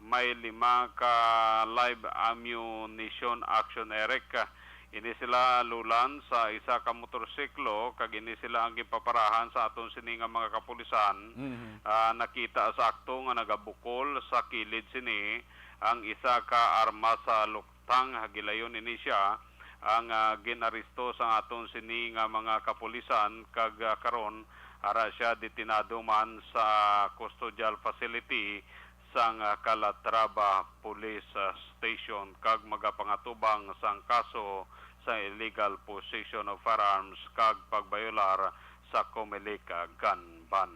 may lima ka live ammunition, Action Eric. Ini sila lulan sa isa ka motorsiklo, kag ini sila ang ginpaparahan sa aton sini nga mga kapulisan. Mhm. Ah, nakita sa akto nga nagabukol sa kilid sini ang isa ka armas sa lutang. Gilayon ini siya ang, ah, gin-aresto sa aton sini nga mga kapulisan, kag, ah, karon ara siya detenado man sa custodial facility sang, ah, Calatrava Police, ah, Station kag magapangatubang sang kaso sa illegal possession of firearms kag pagbayolar sa Comelec, ah, gun ban.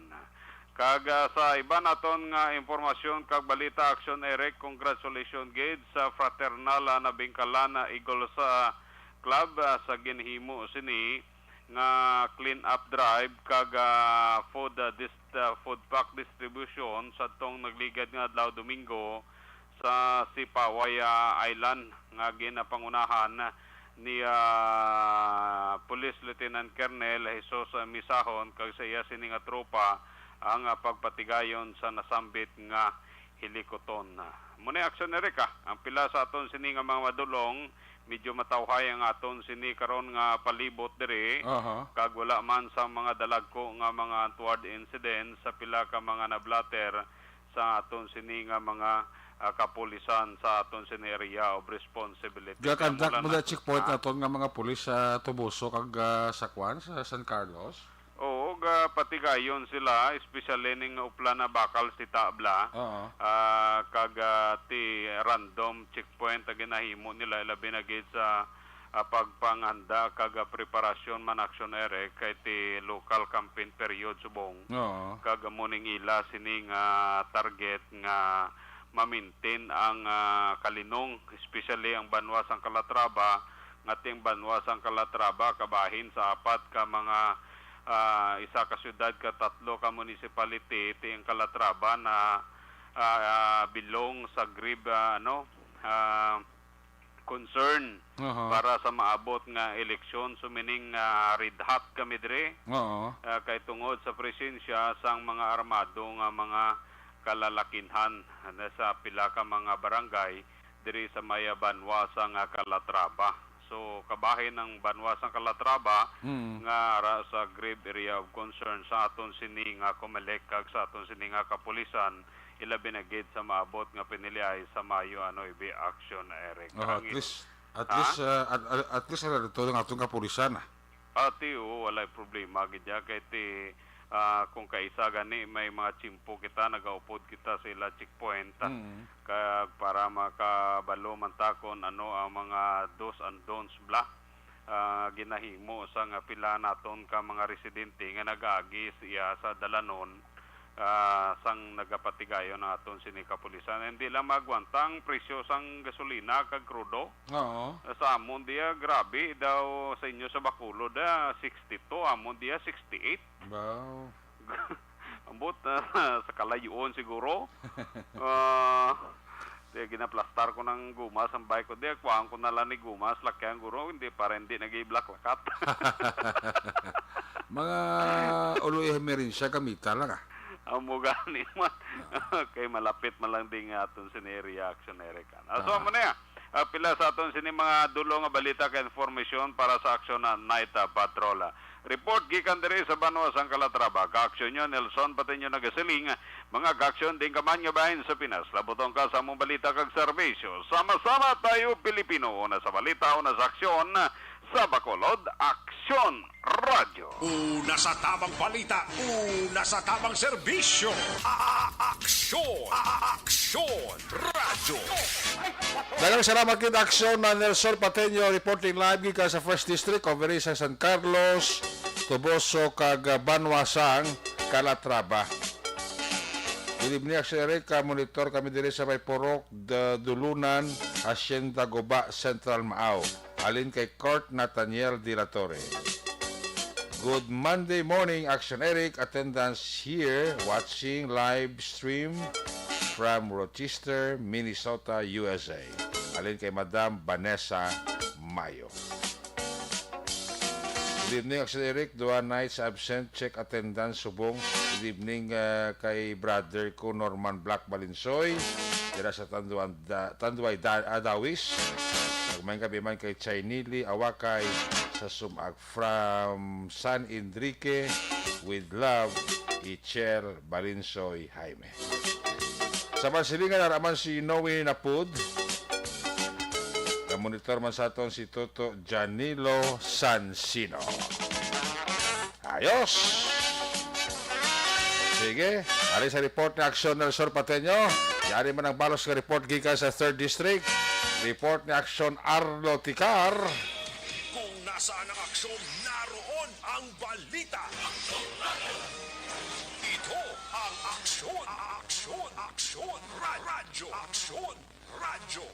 Kag, ah, sa iban naton nga impormasyon kag balita, Action Eric, congratulations gid sa fraternal, ah, Nabingkalan, ah, Eagles, ah, Club, ah, sa ginhimo sini nga clean up drive kag, ah, food, ah, dis-, ah, food pack distribution sadtong nagligad nga adlaw, Domingo, sa Sipaway, ah, Island nga ginapangunahan ni, ah, Police Lieutenant Colonel Jesus, ah, Misahon kag sa iya sini nga tropa ang, ah, pagpatigayon sa nasambit nga hilikuton. Mao ni, Action Eric, ah, ang pila sa aton sini nga mga madulong, medyo matawhay ang aton sini karon nga palibot diri, Aha. kag wala man sa mga dalagko nga mga untoward incidents sa pila ka mga nablatter sa aton sini nga mga, ah, kapulisan sa aton sini area of responsibility. Kaya Gakandak mula mo na na, checkpoint ah? naton nga mga pulis sa Toboso kag, ah, sa kwan, sa San Carlos? Oo, ga patigayon sila, especially ning uplan na bakal si Tabla. Oo. Ah, kag, ah, ti random checkpoint ang ginahimo nila, labi na gid sa, ah, pagpanghanda kag, ah, preparasyon man, Action Eric, kay ti local campaign period subong. Oo. Kag amo ning ila sining, ah, target nga ma-maintain ang, ah, kalinong, especially ang banwa sang Calatrava, nga ti ang banwa sang Calatrava kabahin sa apat ka mga, ah, isa ka syudad ka tatlo ka municipality, ti ang Calatrava na, ah, ah, belong sa grave, ah, ano, ah, concern Aha. para sa maabot nga eleksyon. So, meaning, ah, red hot kami diri. Oo. Ah, kay tungod sa presensya sang mga armado nga mga kalalakinhan na sa pila ka mga barangay diri sa may banwa sa nga Calatrava. So, kabahin ang banwa sa Calatrava Mm. nga ara sa grave area of concern sa aton sini nga Comelec kag sa aton sini nga kapulisan, ilabi na gid sa maabot nga piniliay sa Mayo, ano, ibi action, Eric. Oh, at Ang least, at Ha? least, ah, at, at, at least, ano, ito ang atong kapulisan, ah. Ati, oo, walay problema gid ya. Kay ti, ah, kung kaisa gani, may mga tsimpo kita, nagaupod kita sa ila checkpoint, ah, Mm. kag para makabalo man ta kung ano ang mga do's and don'ts bla, ah, ginahimo sa nga pila naton ka mga residente nga nag-agi siya sa dalanon, Ah, sang nagapatigayon ang aton sini kapulisan, hindi lang maagwanta ang presyo sang gasolina kag krudo. Oo. Sa amon diya, grabe daw sa inyo sa Bacolod, ah, sixty-two, amon diya sixty-eight. Wow. Ambot, ah, sa kalayuon siguro. Ah, di, ginaplastar ko ng gumas ang bike ko. Di, kuhaan ko na lang ni gumas, lakyan guro, hindi para hindi nag-iblaklakat. Mga ulo emerensya, gamita lang, ah. Amo gani man. Okay, malapit man lang din nga aton sini reaction, Eric. Ah, so, Ah. amo na yan. Ah, pila sa aton sini mga dulo nga balita ka informasyon para sa Aksyon na Night, ah, Patrol. Ah, report gikan diri sa banwa sang Calatrava. Kaaksyon nyo, Nelson, pati nyo nagasiling, mga kaaksyon din ka man nga bahin sa Pinas. Labuton ka sa among balita kag serbisyo. Sama-sama tayo, Pilipino. Una sa balita, una sa aksyon. Sa Bacolod, Aksyon Radyo. Una sa tamang balita, una sa tamang serbisyo. A-, a-, aksyon, a-, a-, aksyon, radyo. Daghang salamat gid, Aksyon na Nelson Pateño, reporting live gikan sa First District, coverage sa San Carlos, Toboso, kag, ah, banwa sang Calatrava. Good evening, Aksyon Eric. Ah, monitor kami diri sa may Purok, da-, Dulunan, Hacienda Guba, Central Maao. Halin kay Court Nathaniel de la Torre. Good Monday morning, Aksyon Eric. Attendance here, watching live stream from Rochester, Minnesota, U S A. Halin kay Madam Vanessa Mayo. Good evening, Aksyon Eric. Duha nights absent, check attendance subong. Good evening, ah, kay brother ko, Norman Black Balinsoy, dira sa Tanduan, da, Tanduay, da, Adawis. Magmayng gabi man kay Chainili Awakay sa Sumag. From San Enrique, with love, Ichel Balinsoy Jaime. Sa Pansilingan, ara man si Noe Napud. Namonitor man sa aton si Toto Janilo Sansino. Ayos! Sige, ari sa report ni Aksyon Nelson Pateño. Yari man ang balos nga report gikan sa Third District. Report ni Aksyon Arlo Ticar. Kung nasaan ang aksyon, naroon ang balita. Ito ang Aksyon, Aksyon, Aksyon, Ra-, Radyo, Aksyon, Radyo.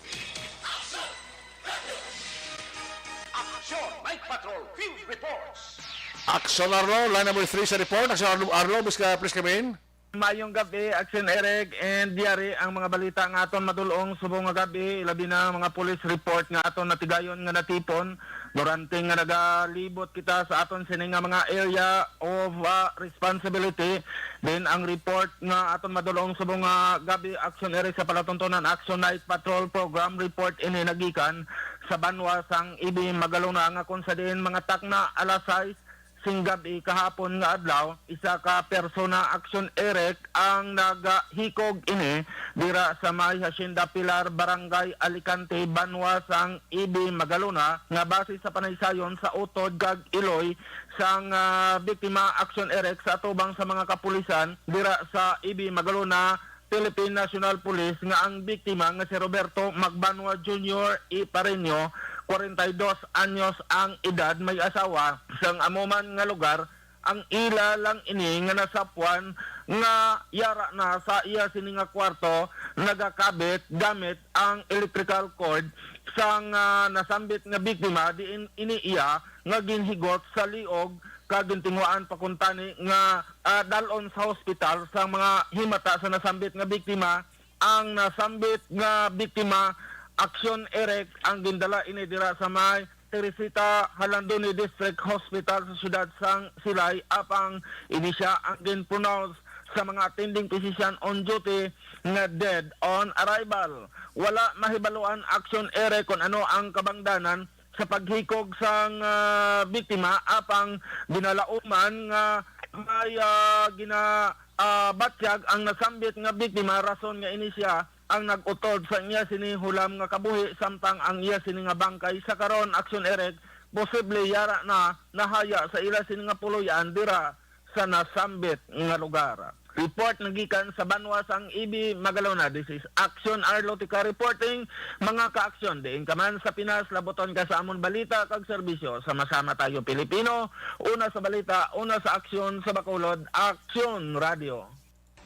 Aksyon Night Patrol Field Reports. Aksyon Arlo, line number three sa report. Aksyon Arlo, Arlo, please, ka, please come in. Mayong gabi, Aksyon Eric, and yari ang mga balita nga aton madulong subong nga gabi, labi na ang mga police report nga aton natigayon nga natipon durante nga nagalibot kita sa aton sini nga mga area of, ah, responsibility. Din ang report nga aton madulong subong nga gabi, Aksyon Eric, sa palatuntunan Action Night Patrol Program report ini nagikan sa banwa sang Ibi Magalona nga kung sa diin mga takna alas sais sing gab-i kahapon nga adlaw, isa ka persona, Aksyon Eric, ang nagahikog ini dira sa may Hacienda Pilar, Barangay Alicante, banwa sang Ibi Magalona, nga base sa panaysayon sa utod kag iloy sang, ah, biktima, Aksyon Eric, sa atubang sa mga kapulisan dira sa Ibi Magalona, Philippine National Police nga ang biktima nga si Roberto Magbanwa Junior Ipareño, kwarenta y dos anyos ang edad, may asawa, sang amo man nga lugar. Ang ila lang ini nga nasapwan nga yara na sa iya sini nga kwarto nagakabit gamit ang electrical cord sang, ah, nasambit nga biktima, diin ini iya nga ginhigot sa liog kag gintinguhaan pa kuntani nga, ah, dal-on sa hospital. Sa mga himata sa nasambit nga biktima, ang nasambit nga biktima, Aksyon Eric, ang gindala ini dira sa may Teresita Jalandoni District Hospital sa siyudad sang Silay, apang ini siya ang ginpronounce sa mga attending physician on duty nga dead on arrival. Wala mahibaluan, Aksyon Eric, kung ano ang kabangdanan sa paghikog sang, ah, biktima, apang ginalauman nga may, ah, gina-, ah, batyag ang nasambit nga biktima, rason nga ini siya ang nag-utod sa iya sini hulam nga kabuhi, samtang ang iya sini nga bangkay sa karon, Aksyon Eric, posible yara na nahaya sa ila sini nga puloy-an dira sa nasambit nga lugar. Report nagikan sa banwa sang Ibi, Magalona. This is Action Arlotica reporting. Mga ka-aksyon, diin ka man sa Pinas, labuton ka sa amon balita kag serbisyo. Sama-sama tayo, Pilipino. Una sa balita, una sa aksyon, sa Bacolod, Aksyon Radio.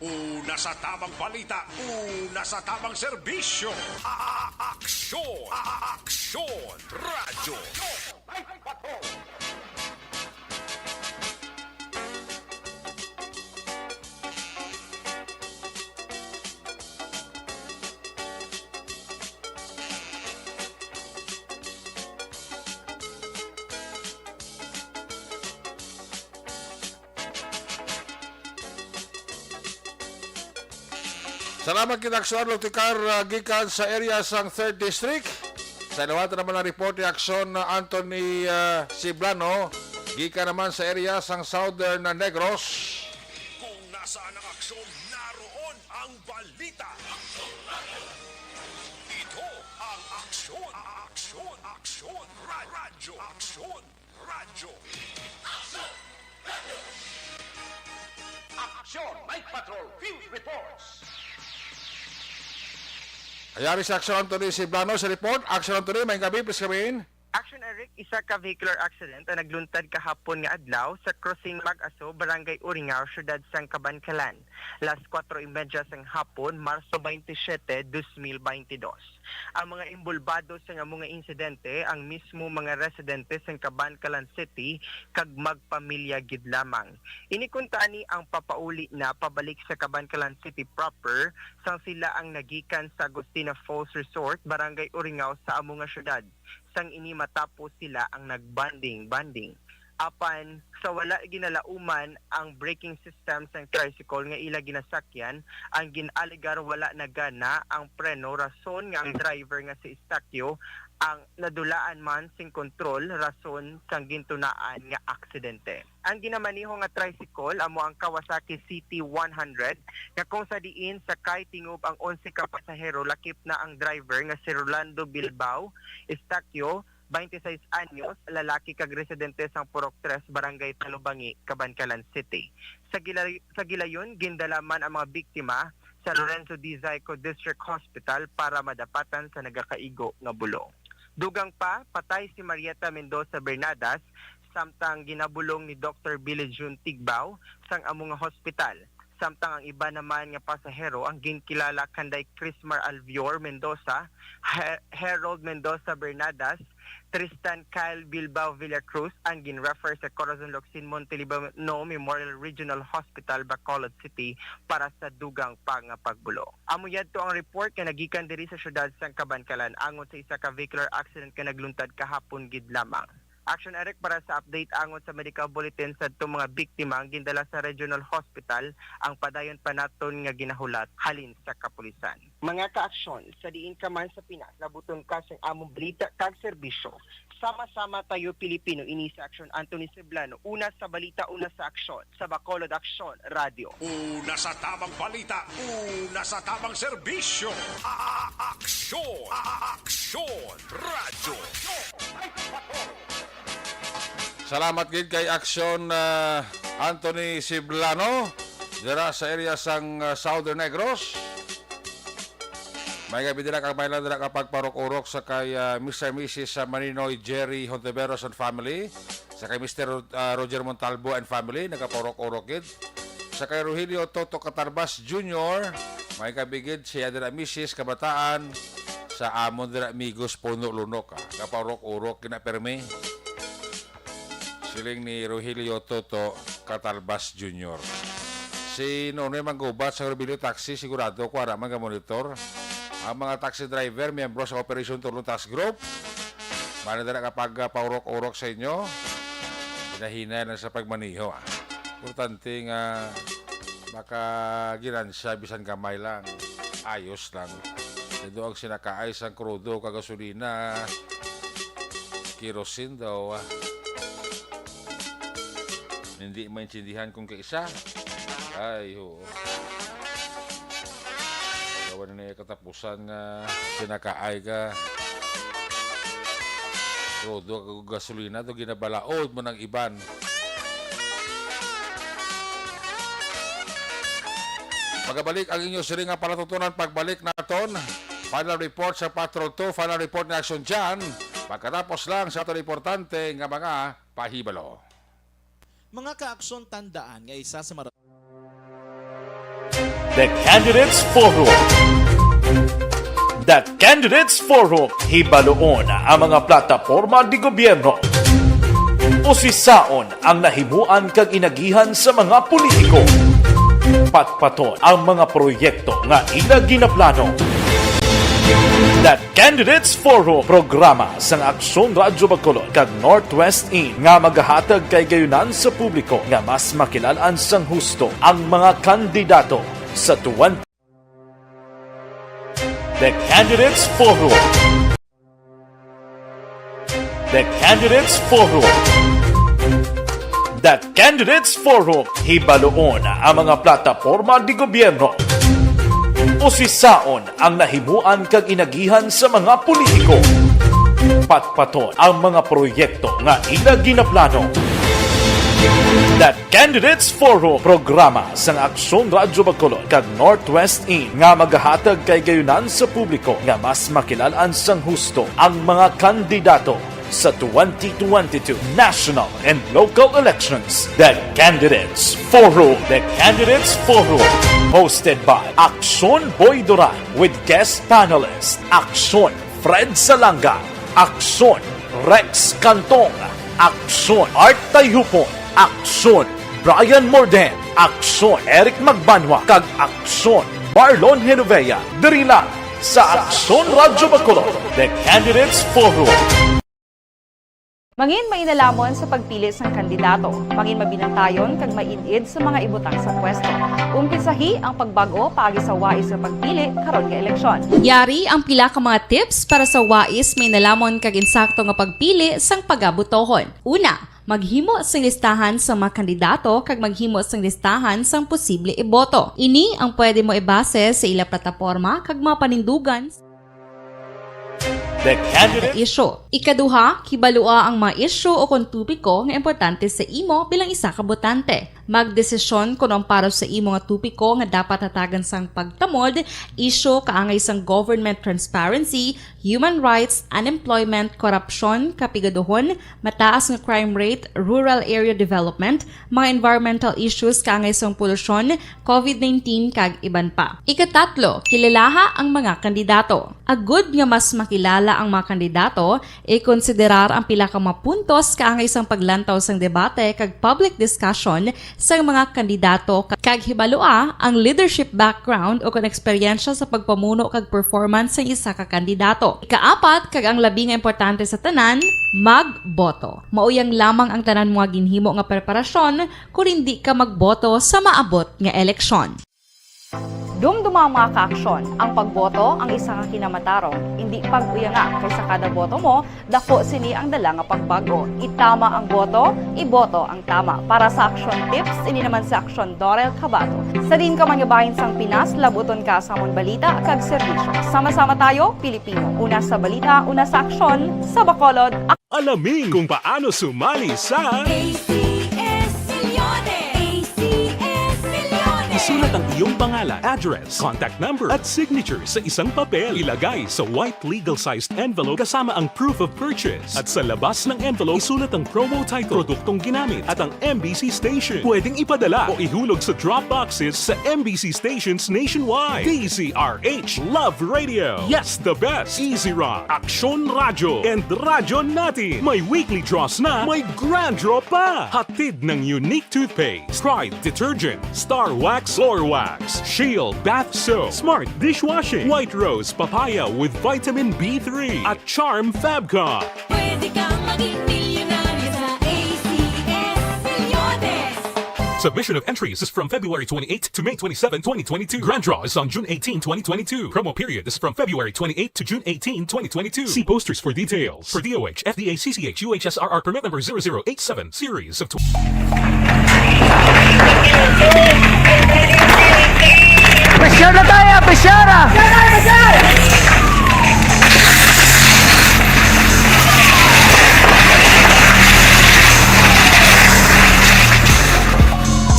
Una sa tamang balita, una sa tamang serbisyo. A-, a-, aksyon, a-, a-, aksyon, radyo. Salamat kita, Aksyon Lotikar, ah, gikan sa area sang third District. Sa iluhatan naman ang report ni Aksyon, ah, Anthony, ah, Siblano, gikan naman sa area sang Southern, ah, Negros. Kung nasaan ang aksyon, naroon ang balita. Ito ang aksyon, aksyon, aksyon, ra-, radyo, aksyon. Radyo. Aksyon! Night Patrol Field Reports! Ayari si Action Anthony Siblano sa report. Action Anthony, may gabi, please come in. Action Eric, isa ka vehicular accident ang nagluntad kahapon nga adlaw sa Crossing Mag-aso, Barangay Uringao, Siyudad sang Kabankalan. Las kuwatro y medya sang hapon, Marso twenty-seven, dos mil twenty-dos. Ang mga inbolbado sa amo nga insidente ang mismo mga residente sang Kabankalan City kag magpamilya gid lamang. Ini kuntani ang papauli na pabalik sa Kabankalan City proper, sang sila ang nagikan sa Agustina Falls Resort, Barangay Uringao sa amo nga syudad. Sang ini matapos sila ang nagbanding-banding. Apan sa wala ginalauman ang braking system sang tricycle nga ila ginasakyan, ang gin-alegar wala nagana ang preno, rason nga ang driver nga si Estacio ang nadulaan man sing kontrol, rason sang gintunaan nga aksidente. Ang ginamaneho nga tricycle amo ang Kawasaki C T one hundred, nga kung sa diin sakay tingob ang onse ka pasahero, lakip na ang driver nga si Rolando Bilbao Estacio, twenty-six anyos, lalaki kag residente sang Purok Tres, Barangay Talubangi, Kabankalan City. Sa gila-, sa gilayon, gindala man ang mga biktima sa Lorenzo D. Zayco District Hospital para madapatan sa nagakaigo nga bulong. Dugang pa, patay si Marieta Mendoza Bernadas, samtang ginabulong ni Doktor Billy June Tigbao sang amo nga hospital. Samtang ang iban naman nga pasahero ang ginkilala kanday Crismar Alvior Mendoza, Her-, Harold Mendoza Bernadas, Tristan Kyle Bilbao Villacruz ang gin-refer sa Corazon Locsin Montelibano Memorial Regional Hospital, Bacolod City para sa dugang pa nga pagbulo. Amo yadto ang report nga nagikan diri sa siyudad sang Kabankalan angot sa isa ka vehicular accident nga nagluntad kahapon gid lamang. Action Eric, para sa update angot sa medical bulletin sadto mga biktima ang gindala sa Regional Hospital, ang padayon pa naton nga ginahulat halin sa kapulisan. Mga kaaksyon, sa diin ka man sa Pinas, labuton ka sang among balita kag serbisyo. Sama-sama tayo, Pilipino, ini si Aksyon Anthony Ceblano, una sa balita, una sa aksyon, sa Bacolod Aksyon Radio. Una sa tamang balita, una sa tamang serbisyo. A-, a-, aksyon, a-, a-, aksyon, radyo. Salamat gid kay Aksyon, ah, Anthony Siblano dira sa area sang, ah, Southern Negros. May gabi dira kag may lang dira ka pagpaurok-urok sa kay, ah, Mister Missus sa Maninoy Jerry Hontiveros and family, sa kay Mister Ro-, ah, Roger Montalbo and family, nagapaurok-urok gid. Sa kay Rogelio Toto Catarbas Junior, may gabi gid siya dira, misis, kabataan, sa amon dira, amigos, Puno Lunok, ah. Gapaurok-urok gid na permi. Siling ni Rogelio Toto Catalbas Junior. Si Nonoy Manggubat sa Rubilio Taxi, sigurado ko ara man ga-monitor. Ang mga taxi driver, miyembro sa Operation Tulong Task Group, mali na kapag, ah, paurok-urok sa inyo. Hinahinay lang sa pagmaniho, ah. Importante nga makaginansya bisan gamay lang. Ayos lang. Ito ang sinakaay sang krudo kag gasolina. Kerosene daw, ah. Hindi maintindihan kung kaisa. Ay, oo. Gawa na niya katapusan nga sinakaay ka. Krudo kag gasolina to, ginabalaod mo ng iban. Magabalik ang inyo siring nga palatutunan pagbalik naton. Final report sa Patrol two, final report ni Action Jan. Pagkatapos lang sa aton importante nga mga pahibalo. Mga kaaksyon, tandaan nga isa sa mara- The Candidates Forum. The Candidates Forum, hibaluon ang mga plataporma de gobyerno. Usisaon ang nahimuan kag inagihan sa mga politiko. Patpaton ang mga proyekto nga ila ginaplano. The Candidates Forum, programa sang Aksyon Radyo Bacolod kag Northwest In nga magahatag kay gayunan sa publiko nga mas makilalan sang husto ang mga kandidato sa twenty. The Candidates Forum. The Candidates Forum. The Candidates Forum, hibaluon ang mga plataporma de gobyerno. Usisaon ang nahimuan kag inagihan sa mga politiko. Patpaton ang mga proyekto nga ila ginaplano. The Candidates Forum, programa sang Aksyon Radyo Bacolod kag Northwest In nga magahatag kay gayunan sa publiko nga mas makilalan sang husto ang mga kandidato sa twenty twenty-two national and local elections. The Candidates Forum. The Candidates Forum, hosted by Aksyon Boy Duran with guest panelist Aksyon Fred Salanga, Aksyon Rex Cantong, Aksyon Art Tayhupon, Aksyon Brian Morden, Aksyon Eric Magbanwa, kag Aksyon Marlon Genovea, diri lang sa Aksyon Radyo Bacolod. The Candidates Forum. Mangin mainalamon sa pagpili sang kandidato. Mangin mabinantayon kag maid-id sa mga ibutang sa pwesto. Umpisahi ang pagbag-o paagi sa wais nga pagpili karon nga eleksyon. Yari ang pila ka mga tips para sa wais mainalamon kag insakto nga pagpili sang pagabotohon. Una, maghimo sing listahan sa mga kandidato kag maghimo sing listahan sang posible iboto. Ini ang pwede mo ibase sa ila plataporma kag mga panindugan The candidate. Issue. Ikaduha, kibalua ang mga issue o kon topiko nga importante sa imo bilang isa ka botante. Magdesisyon kon ang para sa imo nga topiko nga dapat hatagan sang pagtamod, issue kaangay sang government transparency, human rights, unemployment, korupsyon, kapigaduhon, mataas nga crime rate, rural area development, mga environmental issues kaangay sang polusyon, covid nineteen, kag iban pa. Ikatatlo, kilalaha ang mga kandidato. Agud nga mas makilala ang mga kandidato, ikonsiderar ang pila ka mga puntos kaangay sang paglantaw sang debate kag public discussion sang mga kandidato, ka-, kag hibalua ang leadership background o kon eksperyensya sa pagpamuno kag performance sang isa ka kandidato. Ikaapat, kag ang labi nga importante sa tanan, magboto. Mao yang lamang ang tanan mo nga ginhimo nga preparasyon kon indi ka magboto sa maabot nga eleksyon. Dumduma, mga kaaksyon, ang pagboto ang isa ka kinamatarong. Indi pag-uyanga, kay sa kada boto mo, dako sini ang dala nga pagbag-o. Itama ang boto, iboto ang tama. Para sa Aksyon Tips, ini naman si Aksyon Dorel Cabato. Sa diin ka man nga bahin sang Pinas, labuton ka sa amon balita kag serbisyo. Sama-sama tayo, Pilipino. Una sa balita, una sa aksyon, sa Bacolod, Alamin kung paano sumali sa A C S Millones! A C S Millones! Isulat ang iyong pangalan, address, contact number, at signature sa isang papel. Ilagay sa white legal-sized envelope kasama ang proof of purchase. At sa labas ng envelope, isulat ang promo title, produktong ginamit, at ang M B C station. Pwedeng ipadala o ihulog sa drop boxes sa M B C stations nationwide. D Z R H Love Radio. Yes, the best. Easy Rock, Aksyon Radyo, and Radyo Natin. May weekly draws na, may grand draw pa. Hatid ng Unique Toothpaste, Pride Detergent, Star Wax, Floor Wax, Shield Bath Soap, Smart Dishwashing, White Rose Papaya with Vitamin B three, at Charm Fabcon. Pwede kang maging milyonaryo sa A C S Millones. Submission of entries is from February twenty-eighth to May twenty-seven, twenty twenty-two. Grand draw is on June eighteen, twenty twenty-two. Promo period is from February twenty-eighth to June eighteen, twenty twenty-two. See posters for details. For D O H, F D A, C C H, U H S R R permit number zero zero eight seven, series of tw- Pressure na tayo! Pressure!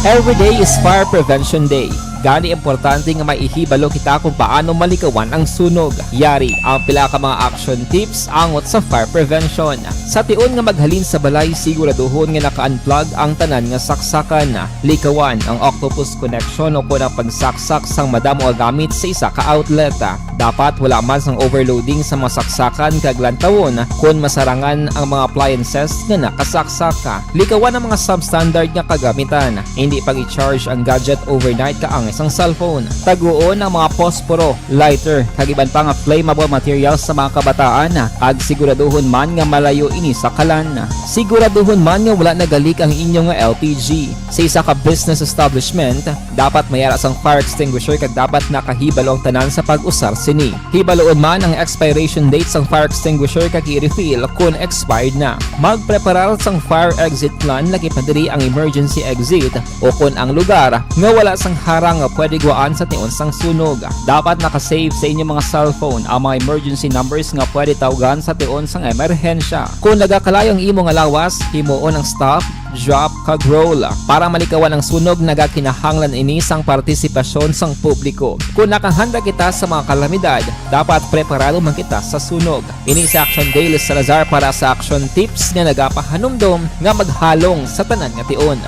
Every day is Fire Prevention Day. Gani, importante nga may ihibalo kita kung paano malikawan ang sunog. Yari ang pila ka mga action tips angot sa fire prevention. Sa tion nga maghalin sa balay, siguraduhon nga naka-unplug ang tanan nga saksakan. Likawan ang octopus connection o kon ang pagsaksak sang madamo nga gamit sa isa ka outlet. Dapat wala man sang overloading sa mga saksakan kag lantawon kon masarangan ang mga appliances nga nakasaksak. Likawan ang mga substandard nga kagamitan. Hindi pag-i-charge ang gadget overnight kaangay sang cellphone. Taguon ang mga posporo, lighter, kag iban pa nga flammable materials sa mga kabataan, kag siguraduhon man nga malayo ini sa kalan. Siguraduhon man nga wala nagalik ang inyo nga L P G. Sa isa ka business establishment, dapat may ara sang fire extinguisher kag dapat nakahibalo ang tanan sa pag-usar sini. Hibaluon man ang expiration date sang fire extinguisher kag i-refill kon expired na. Magpreparar sang fire exit plan, lakip na diri ang emergency exit o kon ang lugar nga wala sang harang nga pwede guwaan sa tion sang sunog. Dapat naka-save sa inyo mga cellphone ang mga emergency numbers nga pwede tawgan sa tion sang emerhensya. Kon nagakalayo ang imo nga lawas, himuon ang stop, drop, kag roll. Para malikawan ang sunog, nagakinahanglan ini sang partisipasyon sang publiko. Kon nakahanda kita sa mga kalamidad, dapat preparado man kita sa sunog. Ini si Action Dale Salazar para sa Action Tips nga nagapahanumdom nga maghalong sa tanan nga tion.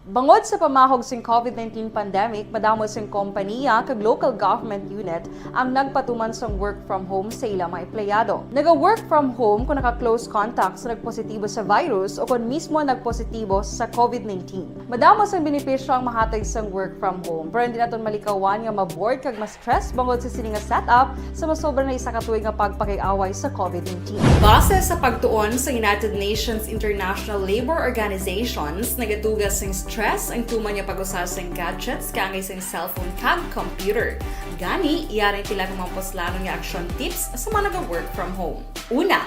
Bangod sa pamahog sing covid nineteen pandemic, madamo sing kompaniya kag local government unit ang nagpatuman sang work from home sa ila mga empleyado. Naga-work from home kung naka-close contact sa nagpositibo sa virus o kon mismo nagpositibo sa covid nineteen. Madamo sang benepisyo ang mahatag sang work from home, pero hindi naton malikawan nga ma-bored kag ma-stress bangod sa sini nga setup sa masobra na isa ka tuig nga pagpakig-away sa covid nineteen. Base sa pagtuon sa United Nations International Labour Organizations, nagatuga sing stress ang tuman nga pag-usa sing gadgets kaangay sing cellphone kag computer. Gani, yari pila ka mga puslanon nga action tips sa mga naga-work from home. Una,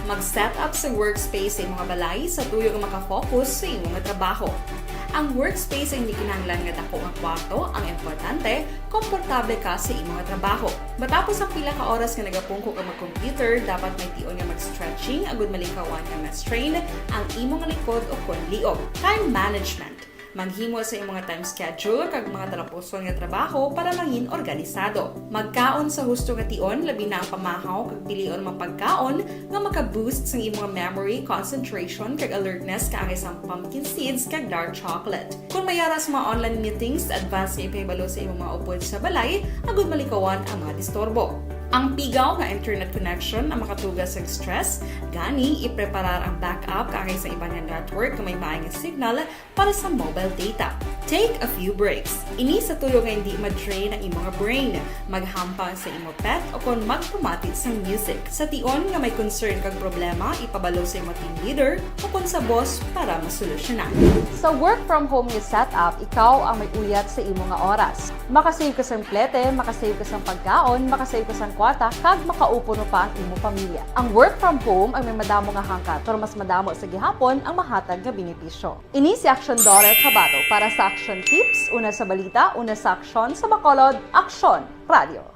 mag-set up sa workspace sa imong balay sa tuyo nga maka-focus sa imong trabaho. Ang workspace ay hindi kinahanglan nga dako nga kwarto, ang importante, komportable ka sa imong trabaho. Matapos ang pila ka oras nga nagapungko ka mag-computer, dapat may tion nga mag-stretching agud malikawan nga ma-strain ang imong likod o kon liog. Time management. Maghimo sa imong time schedule kag mga talapuson nga trabaho para mangin organisado. Magkaon sa husto nga tion, labi na ang pamahaw, kag pilion ang mga pagkaon nga maka-boost sang imong memory, concentration, kag alertness kaangay sang pumpkin seeds kag dark chocolate. Kung may ara sa mga online meetings, advance nga ipahibalo sa imong mga upod sa balay agud malikawan ang mga disturbo. Ang pigaw nga internet connection ang makatuga sa stress, gani ipreparar ang backup kaangay sa iban nga network nga may maay nga signal para sa mobile data. Take a few breaks. Ini sa tuyo nga hindi ma-drain ang imong brain. Maghampang sa imo pet o kon magpamati sang music. Sa tion nga may concern kag problema, ipabalo sa imo team leader o kon sa boss para masolusyonan. Sa work from home nga setup, ikaw ang may uyat sa imo nga oras. Makasave ka sang plete, makasave ka sang pagkaon, makasave ka sang kwarta, kag makaupo no pa ang imo pamilya. Ang work from home ang may madamo nga hangkat, pero mas madamo sa gihapon ang mahatag nga benepisyo. Ini si Action Daughter Kabato para sa Action Tips, una sa balita, una sa aksyon, sa Bacolod, Aksyon Radio.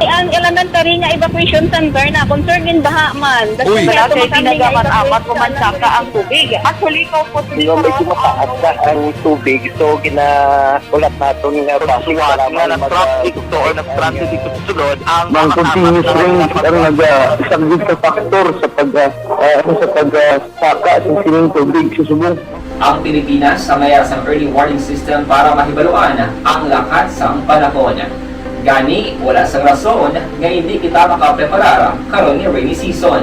Ang elementary nga evacuation center na concern din baha man. Uy, wala kay tinaga man amat o mansaka ang tubig. Actually, ko po. Di ba, medyo mataas na ang tubig, so ginaulat naton nga traffic nga nag-traffic to or nag-transit dito sa sulod ang mga continuous rain ang nag-, ah, isang good factor sa pag, ah, ah, sa pag, ah, saka sa sining tubig sa subong. Ang Pilipinas ang may sang early warning system para mahibaluan ang lakat sang panahon. Gani, wala sang rason nga hindi kita makapreparar karon nga rainy season.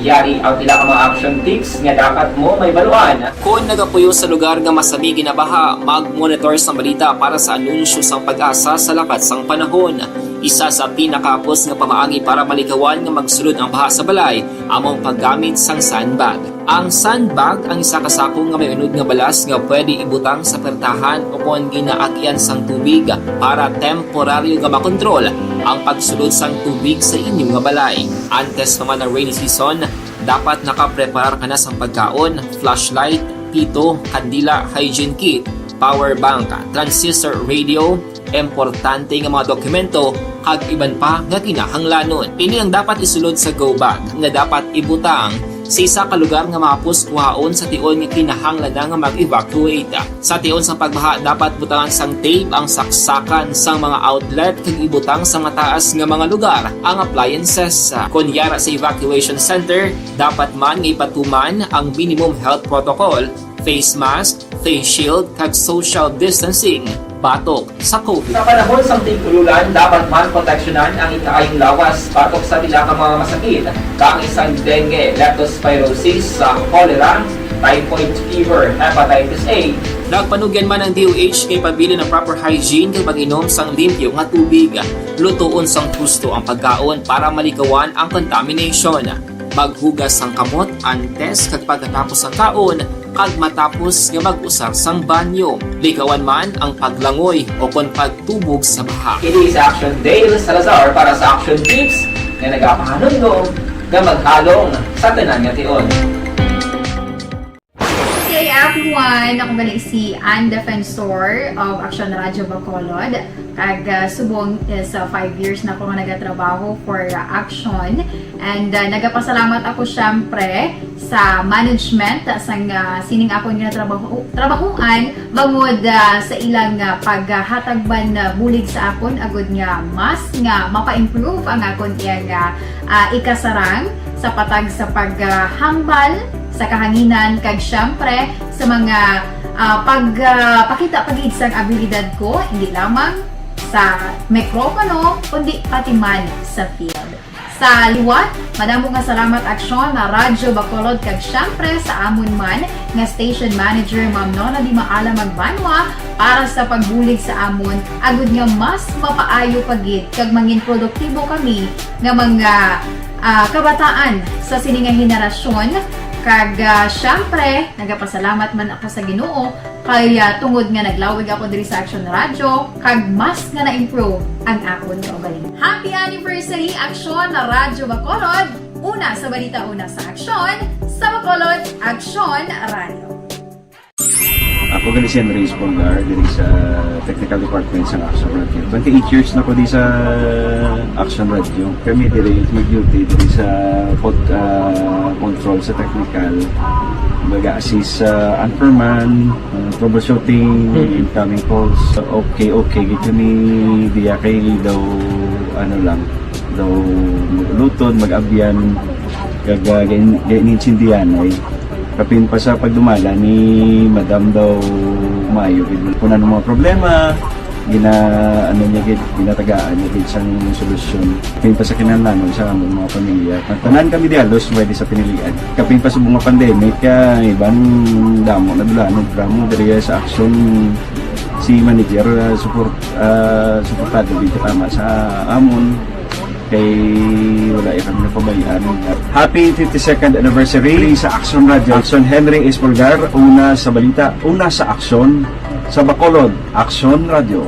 Yari ang pila ka mga action tips nga dapat mo mahibaluan. Kon nagapuyo sa lugar nga masami ginabaha, mag-monitor sa balita para sa anunsyo sang PAGASA sa lakat sang panahon. Isa sa pinakahapos nga pamaagi para malikawan nga magsulod ang baha sa balay amo ang paggamit sang sandbag. Ang sandbag ang isa ka sako nga may unod nga balas nga pwede ibutang sa pertahan o kon ginaagian sang tubig para temporaryo nga makontrol ang pagsulod sang tubig sa inyo nga balay. Antes pa man ang rainy season, dapat nakapreparar ka na sang pagkaon, flashlight, pito, kandila, hygiene kit, power bank, transistor radio, importante nga mga dokumento, kag iban pa nga kinahanglanon. Ini ang dapat isulod sa go bag nga dapat ibutang sa isa ka lugar nga mahapos kuhaon sa tion nga kinahanglan na nga mag-evacuate. Sa tion sang pagbaha, dapat butangan sang tape ang saksakan sang mga outlet kag ibutang sa mataas nga mga lugar ang appliances. Kon yara sa evacuation center, dapat man nga ipatuman ang minimum health protocol, face mask, face shield, kag social distancing batok sa COVID. Sa panahon sang tig-ululan, dapat man proteksyonan ang ikaayong lawas batok sa pila ka mga masakit, kaangay sang dengue, leptospirosis, sa cholera, typhoid fever, hepatitis A. Nagpanugyan man ang D O H nga ipabilin ang proper hygiene kag pag-inom sang limpyo nga tubig. Lutoon sang husto ang pagkaon para malikawan ang contamination. Maghugas sang kamot antes kag pagkatapos sang kaon, kag matapos nga mag-usar sang banyo. Likawan man ang paglangoy o kon pagtubog sa baha. Ini si Action Dale Salazar para sa Action Tips nga nagapahanumdom nga maghalong sa tanan nga tion. Hey everyone! Ako gali si Ann Defensor of Action Radio Bacolod. Kag, ah, subong is, ah, five years na ako nga nagatrabaho for, ah, Action. And, ah, nagapasalamat ako, syempre, sa management sang, ah, sining akon nga trabaho, trabahoan, bangod, ah, sa ilang, ah, paghatag man, ah, bulig sa akon, agud nga mas nga mapa-improve ang akon iyang, ah, ah, ikasarang sa patag sa paghambal sa kahanginan, kag syempre sa mga, ah, pag, ah, pakita pa gid sang abilidad ko, hindi lamang sa mikropono, kundi pati man sa field. Sa liwat, madamo nga salamat, Aksyon, na Radyo Bacolod, kag syempre sa amon man nga station manager, Ma'am Nona Di Maala Magbanwa, para sa pagbulig sa amon, agud nga mas mapaayo pa gid kag mangin produktibo kami nga mga, ah, kabataan sa sini nga henerasyon. Kag, ah, syempre, nagapasalamat man ako sa Ginoo kay, ah, tungod nga naglawig ako diri sa Action Radio, kag mas nga na-improve ang akon kaugalingon. Happy anniversary, Action Radio Bacolod! Una sa balita, una sa aksyon, sa Bacolod, Action Radio. Ako gali si Henry Espolgar, diri sa technical department sa Action Radio. Twenty-eight years na ko di sa Action Radio. Kami diri nag-duty diri sa pod-, ah, control sa technical. Mag-assist sa anchorman, ah, troubleshooting, Mm. incoming calls. Okay, okay, gid kami diya kay daw, ano lang, daw mag-ulutod, mag-abyan, kag, ah, gain-, gain-insindihan ay. Kapin pa sa pagdumala ni Madam daw maayo gid. Kung ano mga problema, gina-, ano niya gid, ginatagaan niya gid sang solusyon. Kapin pa sa kinahanglanon sa among mga pamilya. Ang tanan kami di halos may di sa pinilian. Kapin pa sa mga pandemic, ah, iban damo na dula, no, drama diri sa aksyon si manager, ah, support, ah, suportado gid katama sa amon. Kay wala ya kami napabayaan. Happy fifty-second anniversary sa Action Radio. Action Henry Espolgar, una sa balita, una sa aksyon, sa Bacolod, Action Radio.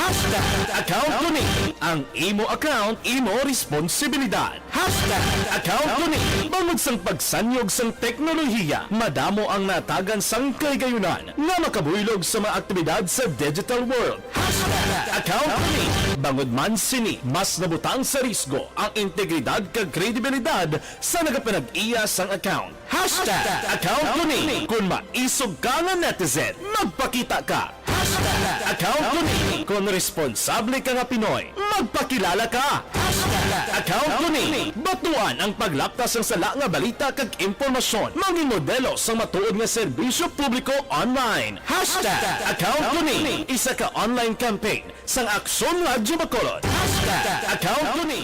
Hashtag account ko ni. Ang imo account, imo responsibilidad. Hashtag account ko ni. Bangod sang pagsanyog sang teknolohiya, madamo ang natagan sang kahigayunan nga makabuylog sa mga aktibidad sa digital world. Hashtag account ko ni. Bangod man sini, mas nabutang sa risgo ang integridad kag kredibilidad sa nagapanag-iya sang account. Hashtag account ko ni. Kon maisog ka nga netizen, magpakita ka. Hashtag account ko ni. Kon responsable ka nga Pinoy, magpakilala ka. Hashtag account ko ni. Batuan ang paglapta sang sala nga balita kag impormasyon. Mangin modelo sang matuod nga serbisyo publiko online. Hashtag account ko ni. Isa ka online campaign sang Aksyon Radyo Bacolod. Hashtag account ko ni.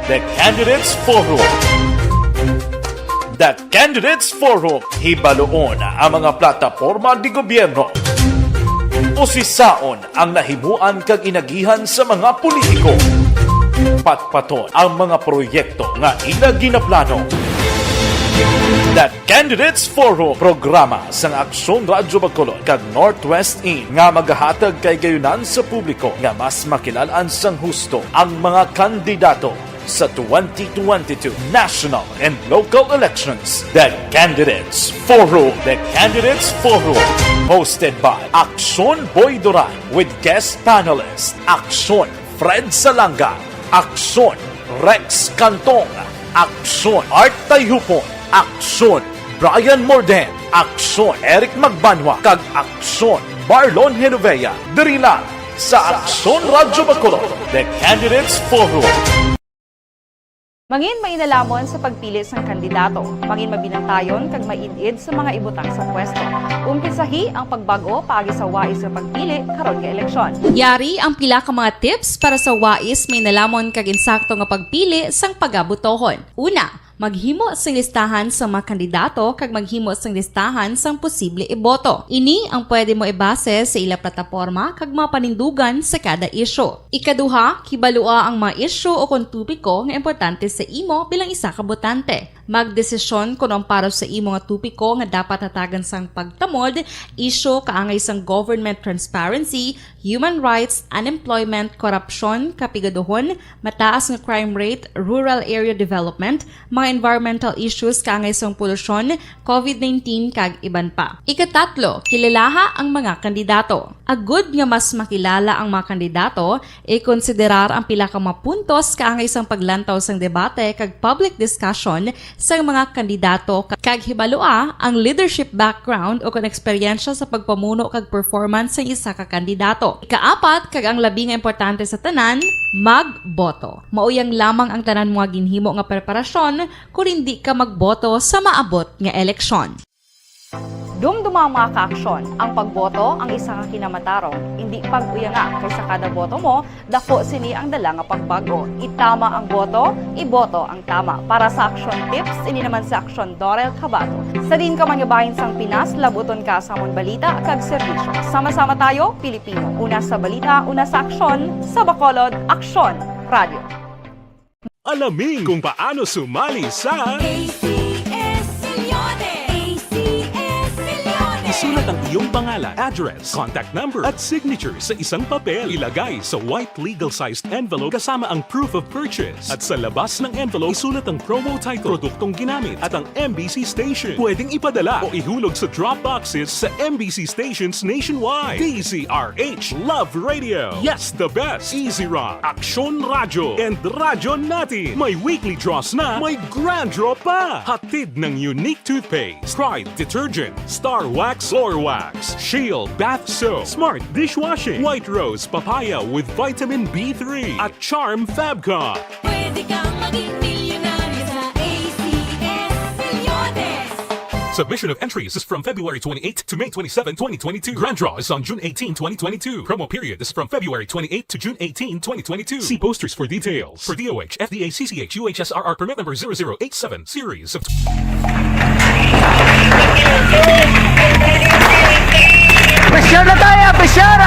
The Candidates Forum. The Candidates Forum, hibaluon ang mga plataporma de gobierno. Usisaon ang nahimuan kag inagihan sa mga politiko. Patpaton ang mga proyekto nga ila ginaplano. The Candidates Forum, programa sang Aksyon Radyo Bacolod kag Northwest In nga magahatag kahigayonan sa publiko nga mas makilalan sang husto ang mga kandidato sa twenty twenty-two national and local elections. The Candidates Forum. The Candidates Forum. Hosted by Aksyon Boy Duran with guest panelist Aksyon Fred Salanga, Aksyon Rex Cantong, Aksyon Art Tayhupon, Aksyon Brian Morden, Aksyon Eric Magbanwa, kag Aksyon Marlon Genovea. Diri lang sa Aksyon Radyo Bacolod, The Candidates Forum. Mangin mainalamon sa pagpili sang kandidato, mangin mabinantayon kag maid-id sa mga ibutang sa pwesto. Umpisahi ang pagbag-o paagi sa wais nga pagpili karon nga eleksyon. Yari ang pila ka mga tips para sa wais, mainalamon kag insakto nga pagpili sang pagabutohon. Una, maghimo sing listahan sa mga kandidato kag maghimo sing listahan sang posible iboto. Ini ang pwede mo ibase sa ila plataporma kag mga panindugan sa kada isyu. Ikaduha, kibalua ang mga isyu o kon topiko nga importante sa imo bilang isa ka botante. Magdesisyon kon ang para sa imo nga topiko nga dapat hatagan sang pagtamod, isyu kaangay sang government transparency, human rights, unemployment, korupsyon, kapigaduhon, mataas nga crime rate, rural area development, mga environmental issues kaangay sang polusyon, covid nineteen, kag iban pa. Ikatatlo, kilalaha ang mga kandidato. Agud nga mas makilala ang mga kandidato, ikonsiderar ang pila ka mga puntos kaangay sang paglantaw sang debate kag public discussion sang mga kandidato, ka-, kag hibalua ang leadership background o kon eksperyensya sa pagpamuno kag performance sang isa ka kandidato. Ikaapat, kag ang labi nga importante sa tanan, magboto. Mauyang lamang ang tanan mo nga ginhimo nga preparasyon kon indi ka magboto sa maabot nga eleksyon. Dumduma, mga kaaksyon, ang pagboto ang isa ka kinamatarong. Indi pag-uyanga, kay sa kada boto mo, daku sini ang dala nga pagbag-o. Itama ang boto, iboto ang tama. Para sa Aksyon Tips, ini naman si Aksyon Dorel Cabato. Sa diin ka man nga bahin sang Pinas, labuton ka sa amon balita kag serbisyo. Sama-sama tayo, Pilipino. Una sa balita, una sa aksyon, sa Bacolod, Aksyon Radio. Alamin kung paano sumali sa A C S Misiones. A C S Misiones. Isulat ang iyong pangalan, address, contact number, at signature sa isang papel. Ilagay sa white legal-sized envelope kasama ang proof of purchase. At sa labas ng envelope, isulat ang promo title, produktong ginamit, at ang M B C station. Pwedeng ipadala o ihulog sa drop boxes sa M B C stations nationwide. D Z R H, Love Radio. Yes, the best. Easy Rock, Aksyon Radyo, and Radyo Natin. May weekly draws na, may grand draw pa. Hatid ng Unique Toothpaste, Pride Detergent, Star Wax Floor Wax, Shield Bath Soap, Smart Dishwashing, White Rose Papaya with Vitamin B three, at Charm Fab Cup. Pwede kang maging milyonaryo sa A C S Misiones. Submission of entries is from February twenty-eight to May twenty-seven, twenty twenty-two. Grand draw is on June eighteen, twenty twenty-two. Promo period is from February twenty-eight to June eighteen, twenty twenty-two. See posters for details. For D O H, F D A, C C H, U H S R R permit number zero zero eight seven, series of Pressure na tayo, pressure!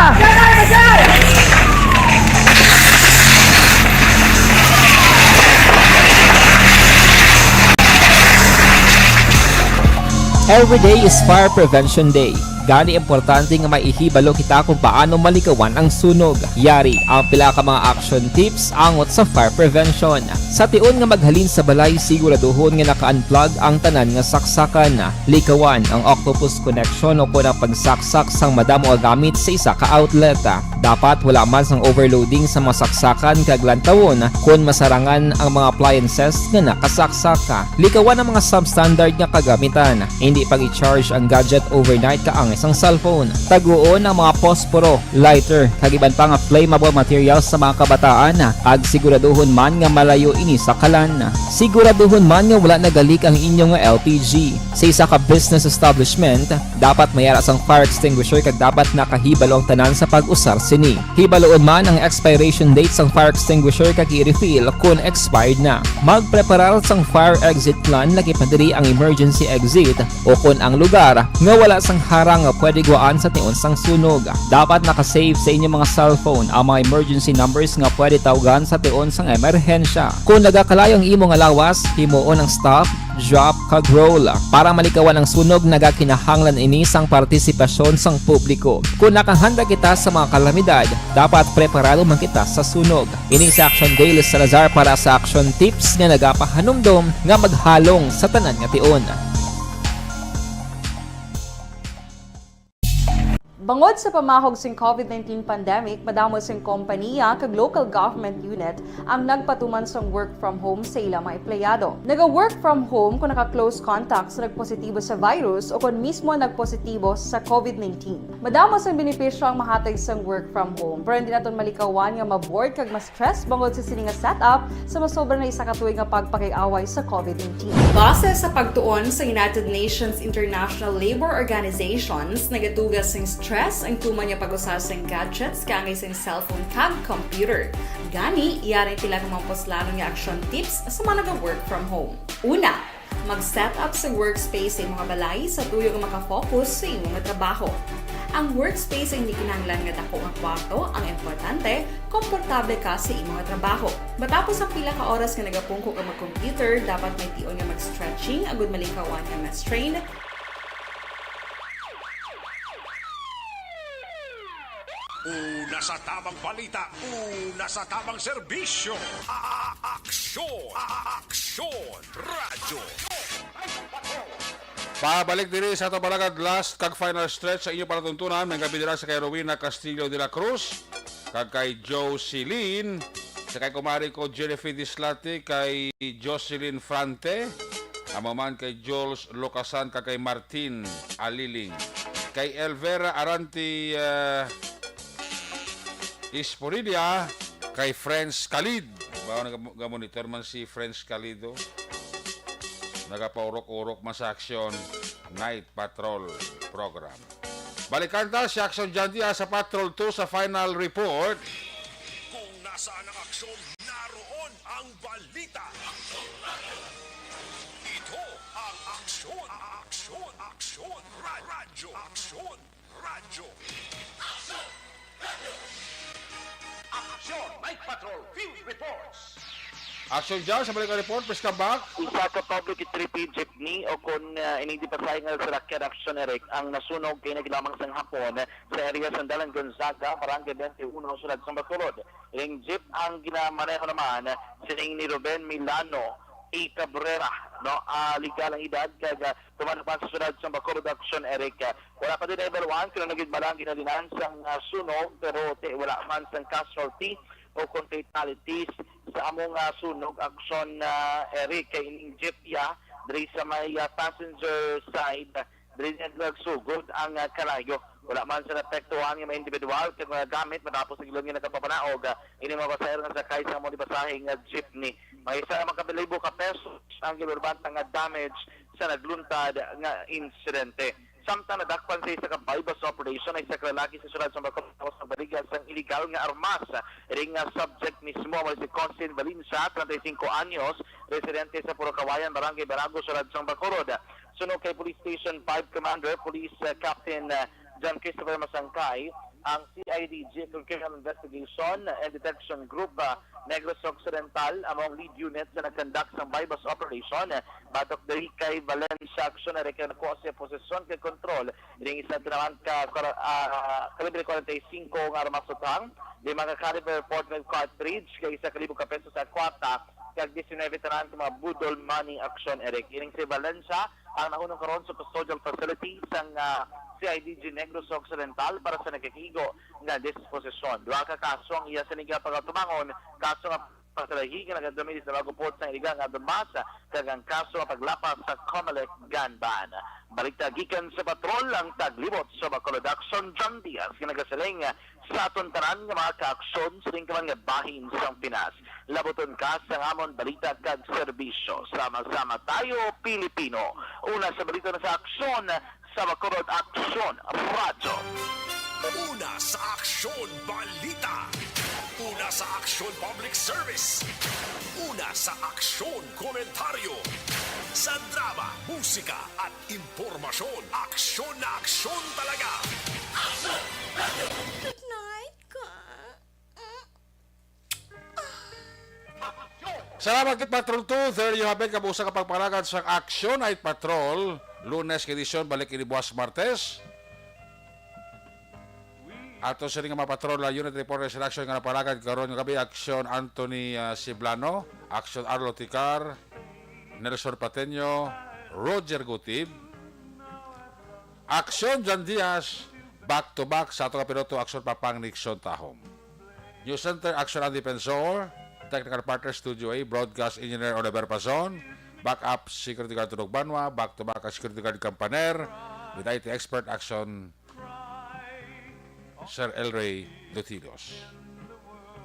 Every day is Fire Prevention Day. Gani, importante nga maihibalo kita kung paano malikawan ang sunog. Yari ang pila ka mga action tips angot sa fire prevention. Sa tion nga maghalin sa balay, siguraduhon nga naka-unplug ang tanan nga saksakan. Likawan ang octopus connection o kon ang pagsaksak sang madamo nga gamit sa isa ka outlet. Dapat wala man sang overloading sa mga saksakan kag lantawon kon masarangan ang mga appliances nga nakasaksak. Likawan ang mga substandard nga kagamitan. Hindi pag-i-charge ang gadget overnight kaangay sang cellphone. Taguon ang mga posporo, lighter, kag iban pa nga flammable materials sa mga kabataan, kag siguraduhon man nga malayo ini sa kalan. Siguraduhon man nga wala nagalik ang inyo nga L P G. Sa isa ka business establishment, dapat may ara sang fire extinguisher kag dapat nakahibalo ang tanan sa pag-usar sini. Hibaluon man ang expiration date sang fire extinguisher kag i-refill kon expired na. Magpreparar sang fire exit plan, lakip na diri ang emergency exit o kon ang lugar nga wala sang harang nga pwede guwaan sa tion sang sunog. Dapat naka-save sa inyo mga cellphone ang mga emergency numbers nga pwede tawgan sa tion sang emerhensya. Kon nagakalayo ang imo nga lawas, himuon ang stop, drop, kag roll. Para malikawan ang sunog, nagakinahanglan ini sang partisipasyon sang publiko. Kon nakahanda kita sa mga kalamidad, dapat preparado man kita sa sunog. Ini si Action Dale Salazar para sa Action Tips nga nagapahanumdom nga maghalong sa tanan nga tion. Bangod sa pamahog sing covid nineteen pandemic, madamo sing kompaniya kag local government unit ang nagpatuman sang work from home sa ila mga empleyado. Naga-work from home kung naka-close contact sa nagpositibo sa virus o kon mismo nagpositibo sa covid nineteen. Madamo sang benepisyo ang mahatag sang work from home, pero hindi naton malikawan nga ma-bored kag ma-stress bangod sa sini nga setup sa masobra na isa ka tuig nga pagpakig-away sa covid nineteen. Base sa pagtuon sa United Nations International Labour Organizations, nagatuga sing stress ang tuman nga pag-usa sing gadgets kaangay sing cellphone kag computer. Gani, yari sila nga mga puslanon nga action tips sa mga naga-work from home. Una, mag-set up sa workspace sa imong balay sa tuyo nga makafocus sa imong trabaho. Ang workspace ay hindi kinahanglan nga dako nga kwarto, ang importante, komportable ka sa imong trabaho. Matapos ang pila ka oras nga nagapungko ka mag-computer, dapat may tion nga mag-stretching agud malikawan nga ma-strain. Una sa tamang balita, una sa tamang serbisyo. A-, a-, aksyon, a-, a-, aksyon, radyo. Pabalik diri sa ato balagad last kag final stretch sa inyo palatuntunan, may gabi dira sa kay Rowena Castillo de la Cruz, kag kay Joe Celine, sa kay kumari ko Jennifer Dislate, kay Jocelyn Frante, amo man kay Jules Locasan, kag kay Martin Aliling, kay Elvera Aranti, ah, Esporilla, kay Friends Khalid. Ba, nag-, gamonitor man si Friends Khalid, oh. Nagapaurok-urok man sa Aksyon Night Patrol Program. Balikan ta si Aksyon John Diaz sa Patrol two sa final report. Kung nasaan ang aksyon, naroon ang balita. Ito ang Aksyon, Aksyon, Aksyon, Ra-, Radyo, Aksyon, Radyo. Aksyon, Night Patrol Field Reports. Aksyon dyan sa balik nga report, please come back. Isa ka public utility jeepney o kon, ah, ining di pasahingal sa Rakyat Aksyon Eric ang nasunog kay naglamang sang hapon sa area sa Dalan Gonzaga, Barangay twenty-one, Siyudad sang Bacolod. Ining jeep ang ginamaneho naman sining ni Ruben Milano A. Cabrera, no? Ah, legal ang edad kag, ah, tuman pa sa Siyudad sang Bacolod Aksyon Eric. Wala pa din nahibaluan kung ano gid bala ang ginhalinan sang, ah, sunog, pero ti-, wala man sang casualty o kon fatalities sa among, ah, sunog aksyon, ah, Eric, kay ining jeep ya diri sa may, ah, passenger side, diri niya nagsugod ang, ah, kalayo. Wala man sa naapektuhan nga mga individual kag mga gamit matapos ang ilong nga nagapapanaog, ah, ini mga pasahero nga sakay sa amo ni pasahing, ah, jeepney. May isa ka makalibo ka pesos ang ginbarbanta nga damage sa nagluntad nga insidente. Samtang nadakpan sa isa ka buy-bust operation ang isa ka lalaki sa siyudad sa Bacolod sa pagbaligya sang iligal nga armas. Ini nga subject mismo amo si Consin Valencia, treinta y cinco anyos, residente sa Purok Kawayan, Barangay Barago, siyudad sang Bacolod. Suno kay Police Station five Commander, Police, uh, Captain, uh, John Christopher Masangkay, ang C I D G Criminal Investigation and Detection Group, uh, Negros Occidental, amo ang lead unit sa nag-conduct sang buy-bust operation. Batok diri kay Valencia Aksyon, ari kay nakuha sa posesyon kag kontrol ning isa tanan ka kar-, ah, kalibre forty-five nga armas utang, lima ka caliber forty-five cartridge, kag isa ka libo ka pesos sa kwarta, kag diecinuebe tanan ka mga budol money aksyon, Eric. Ining si Valencia ang nahunong karon sa custodial facility sang, ah, C I D G Negros Occidental para sa nagakaigo nga disposisyon. Duha ka kaso ang iya sini nga pagatubangon, kaso nga Patalahi nga nagadumi sa Bago Port sa Iligang nga Dumasa kag ang kaso nga paglapas sa Comelec gun ban. Balita gikan sa patrol, ang taglibot sa Bacolod Action, John Diaz, nga nagasiling sa aton tanan nga mga kaaksyon sa lingkaman nga bahin sang Pinas. Labuton ka sang amon balita kag serbisyo. Sama-sama tayo, Pilipino. Una sa balita na sa aksyon, sa Bacolod Aksyon Radyo. Una sa Aksyon Balita. Una sa Aksyon Public Service. Una sa Aksyon Komentaryo. Sa drama, musika at impormasyon, aksyon na aksyon talaga. Good night, ka. Salamat kay Patrol two. There you have it. Kabusa ka pagpalagad sa Aksyon Night Patrol. Lunes nga edisyon, balik ini buwas Martes. Ato sini nga mga patrol, ah, unit reporters in action nga napalagad karon nga gabi, Aksyon Anthony, ah, Siblano, Aksyon Arlo Ticar, Nelson Pateño, Roger Gutib, Aksyon John Diaz, back to back sa ato nga piloto, Aksyon Papang Nixon Tahom. News Center, Aksyon Andy Pensor, Technical Partner, Studio A, Broadcast Engineer Oliver Pazon, Backup Security Guard Tulog Banwa, back to back ang Security Guard Kampaner, with I T expert, Aksyon Sir Elray Lutilos.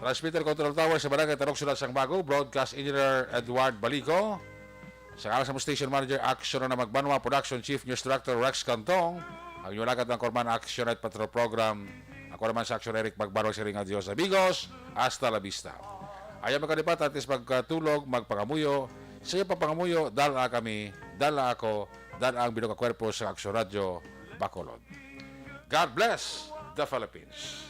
Transmitter Control Tower sa Barangay Tarok, Siyudad sang Bago, Broadcast Engineer Edward Balico. Sa ngalan sa among Station Manager, Aksyon na Magbanwa, Production Chief, News Director Rex Cantong, ang inyong alagad nga Korman, Aksyon Night Patrol Program. Ako naman sa Aksyon, Eric Magbanwa, siring nga Dios, amigos, hasta la vista. Ayaw magkalipat, antes magkatulog, magpangamuyo. Sa iyo papangamuyo, dala kami, dala ako, dala ang bilog nga kwerpo sa Aksyon Radyo Bacolod. God bless the Philippines.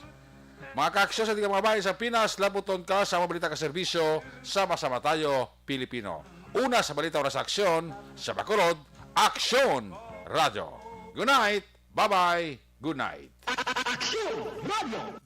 Mga kaaksyon sa tingkang mga bahin sa Pinas, labuton ka sa mga balita ka serbisyo, sama-sama tayo, Pilipino. Una sa balita, una sa aksyon, sa Bacolod, Aksyon Radyo. Good night, bye-bye, good night. Aksyon Radyo.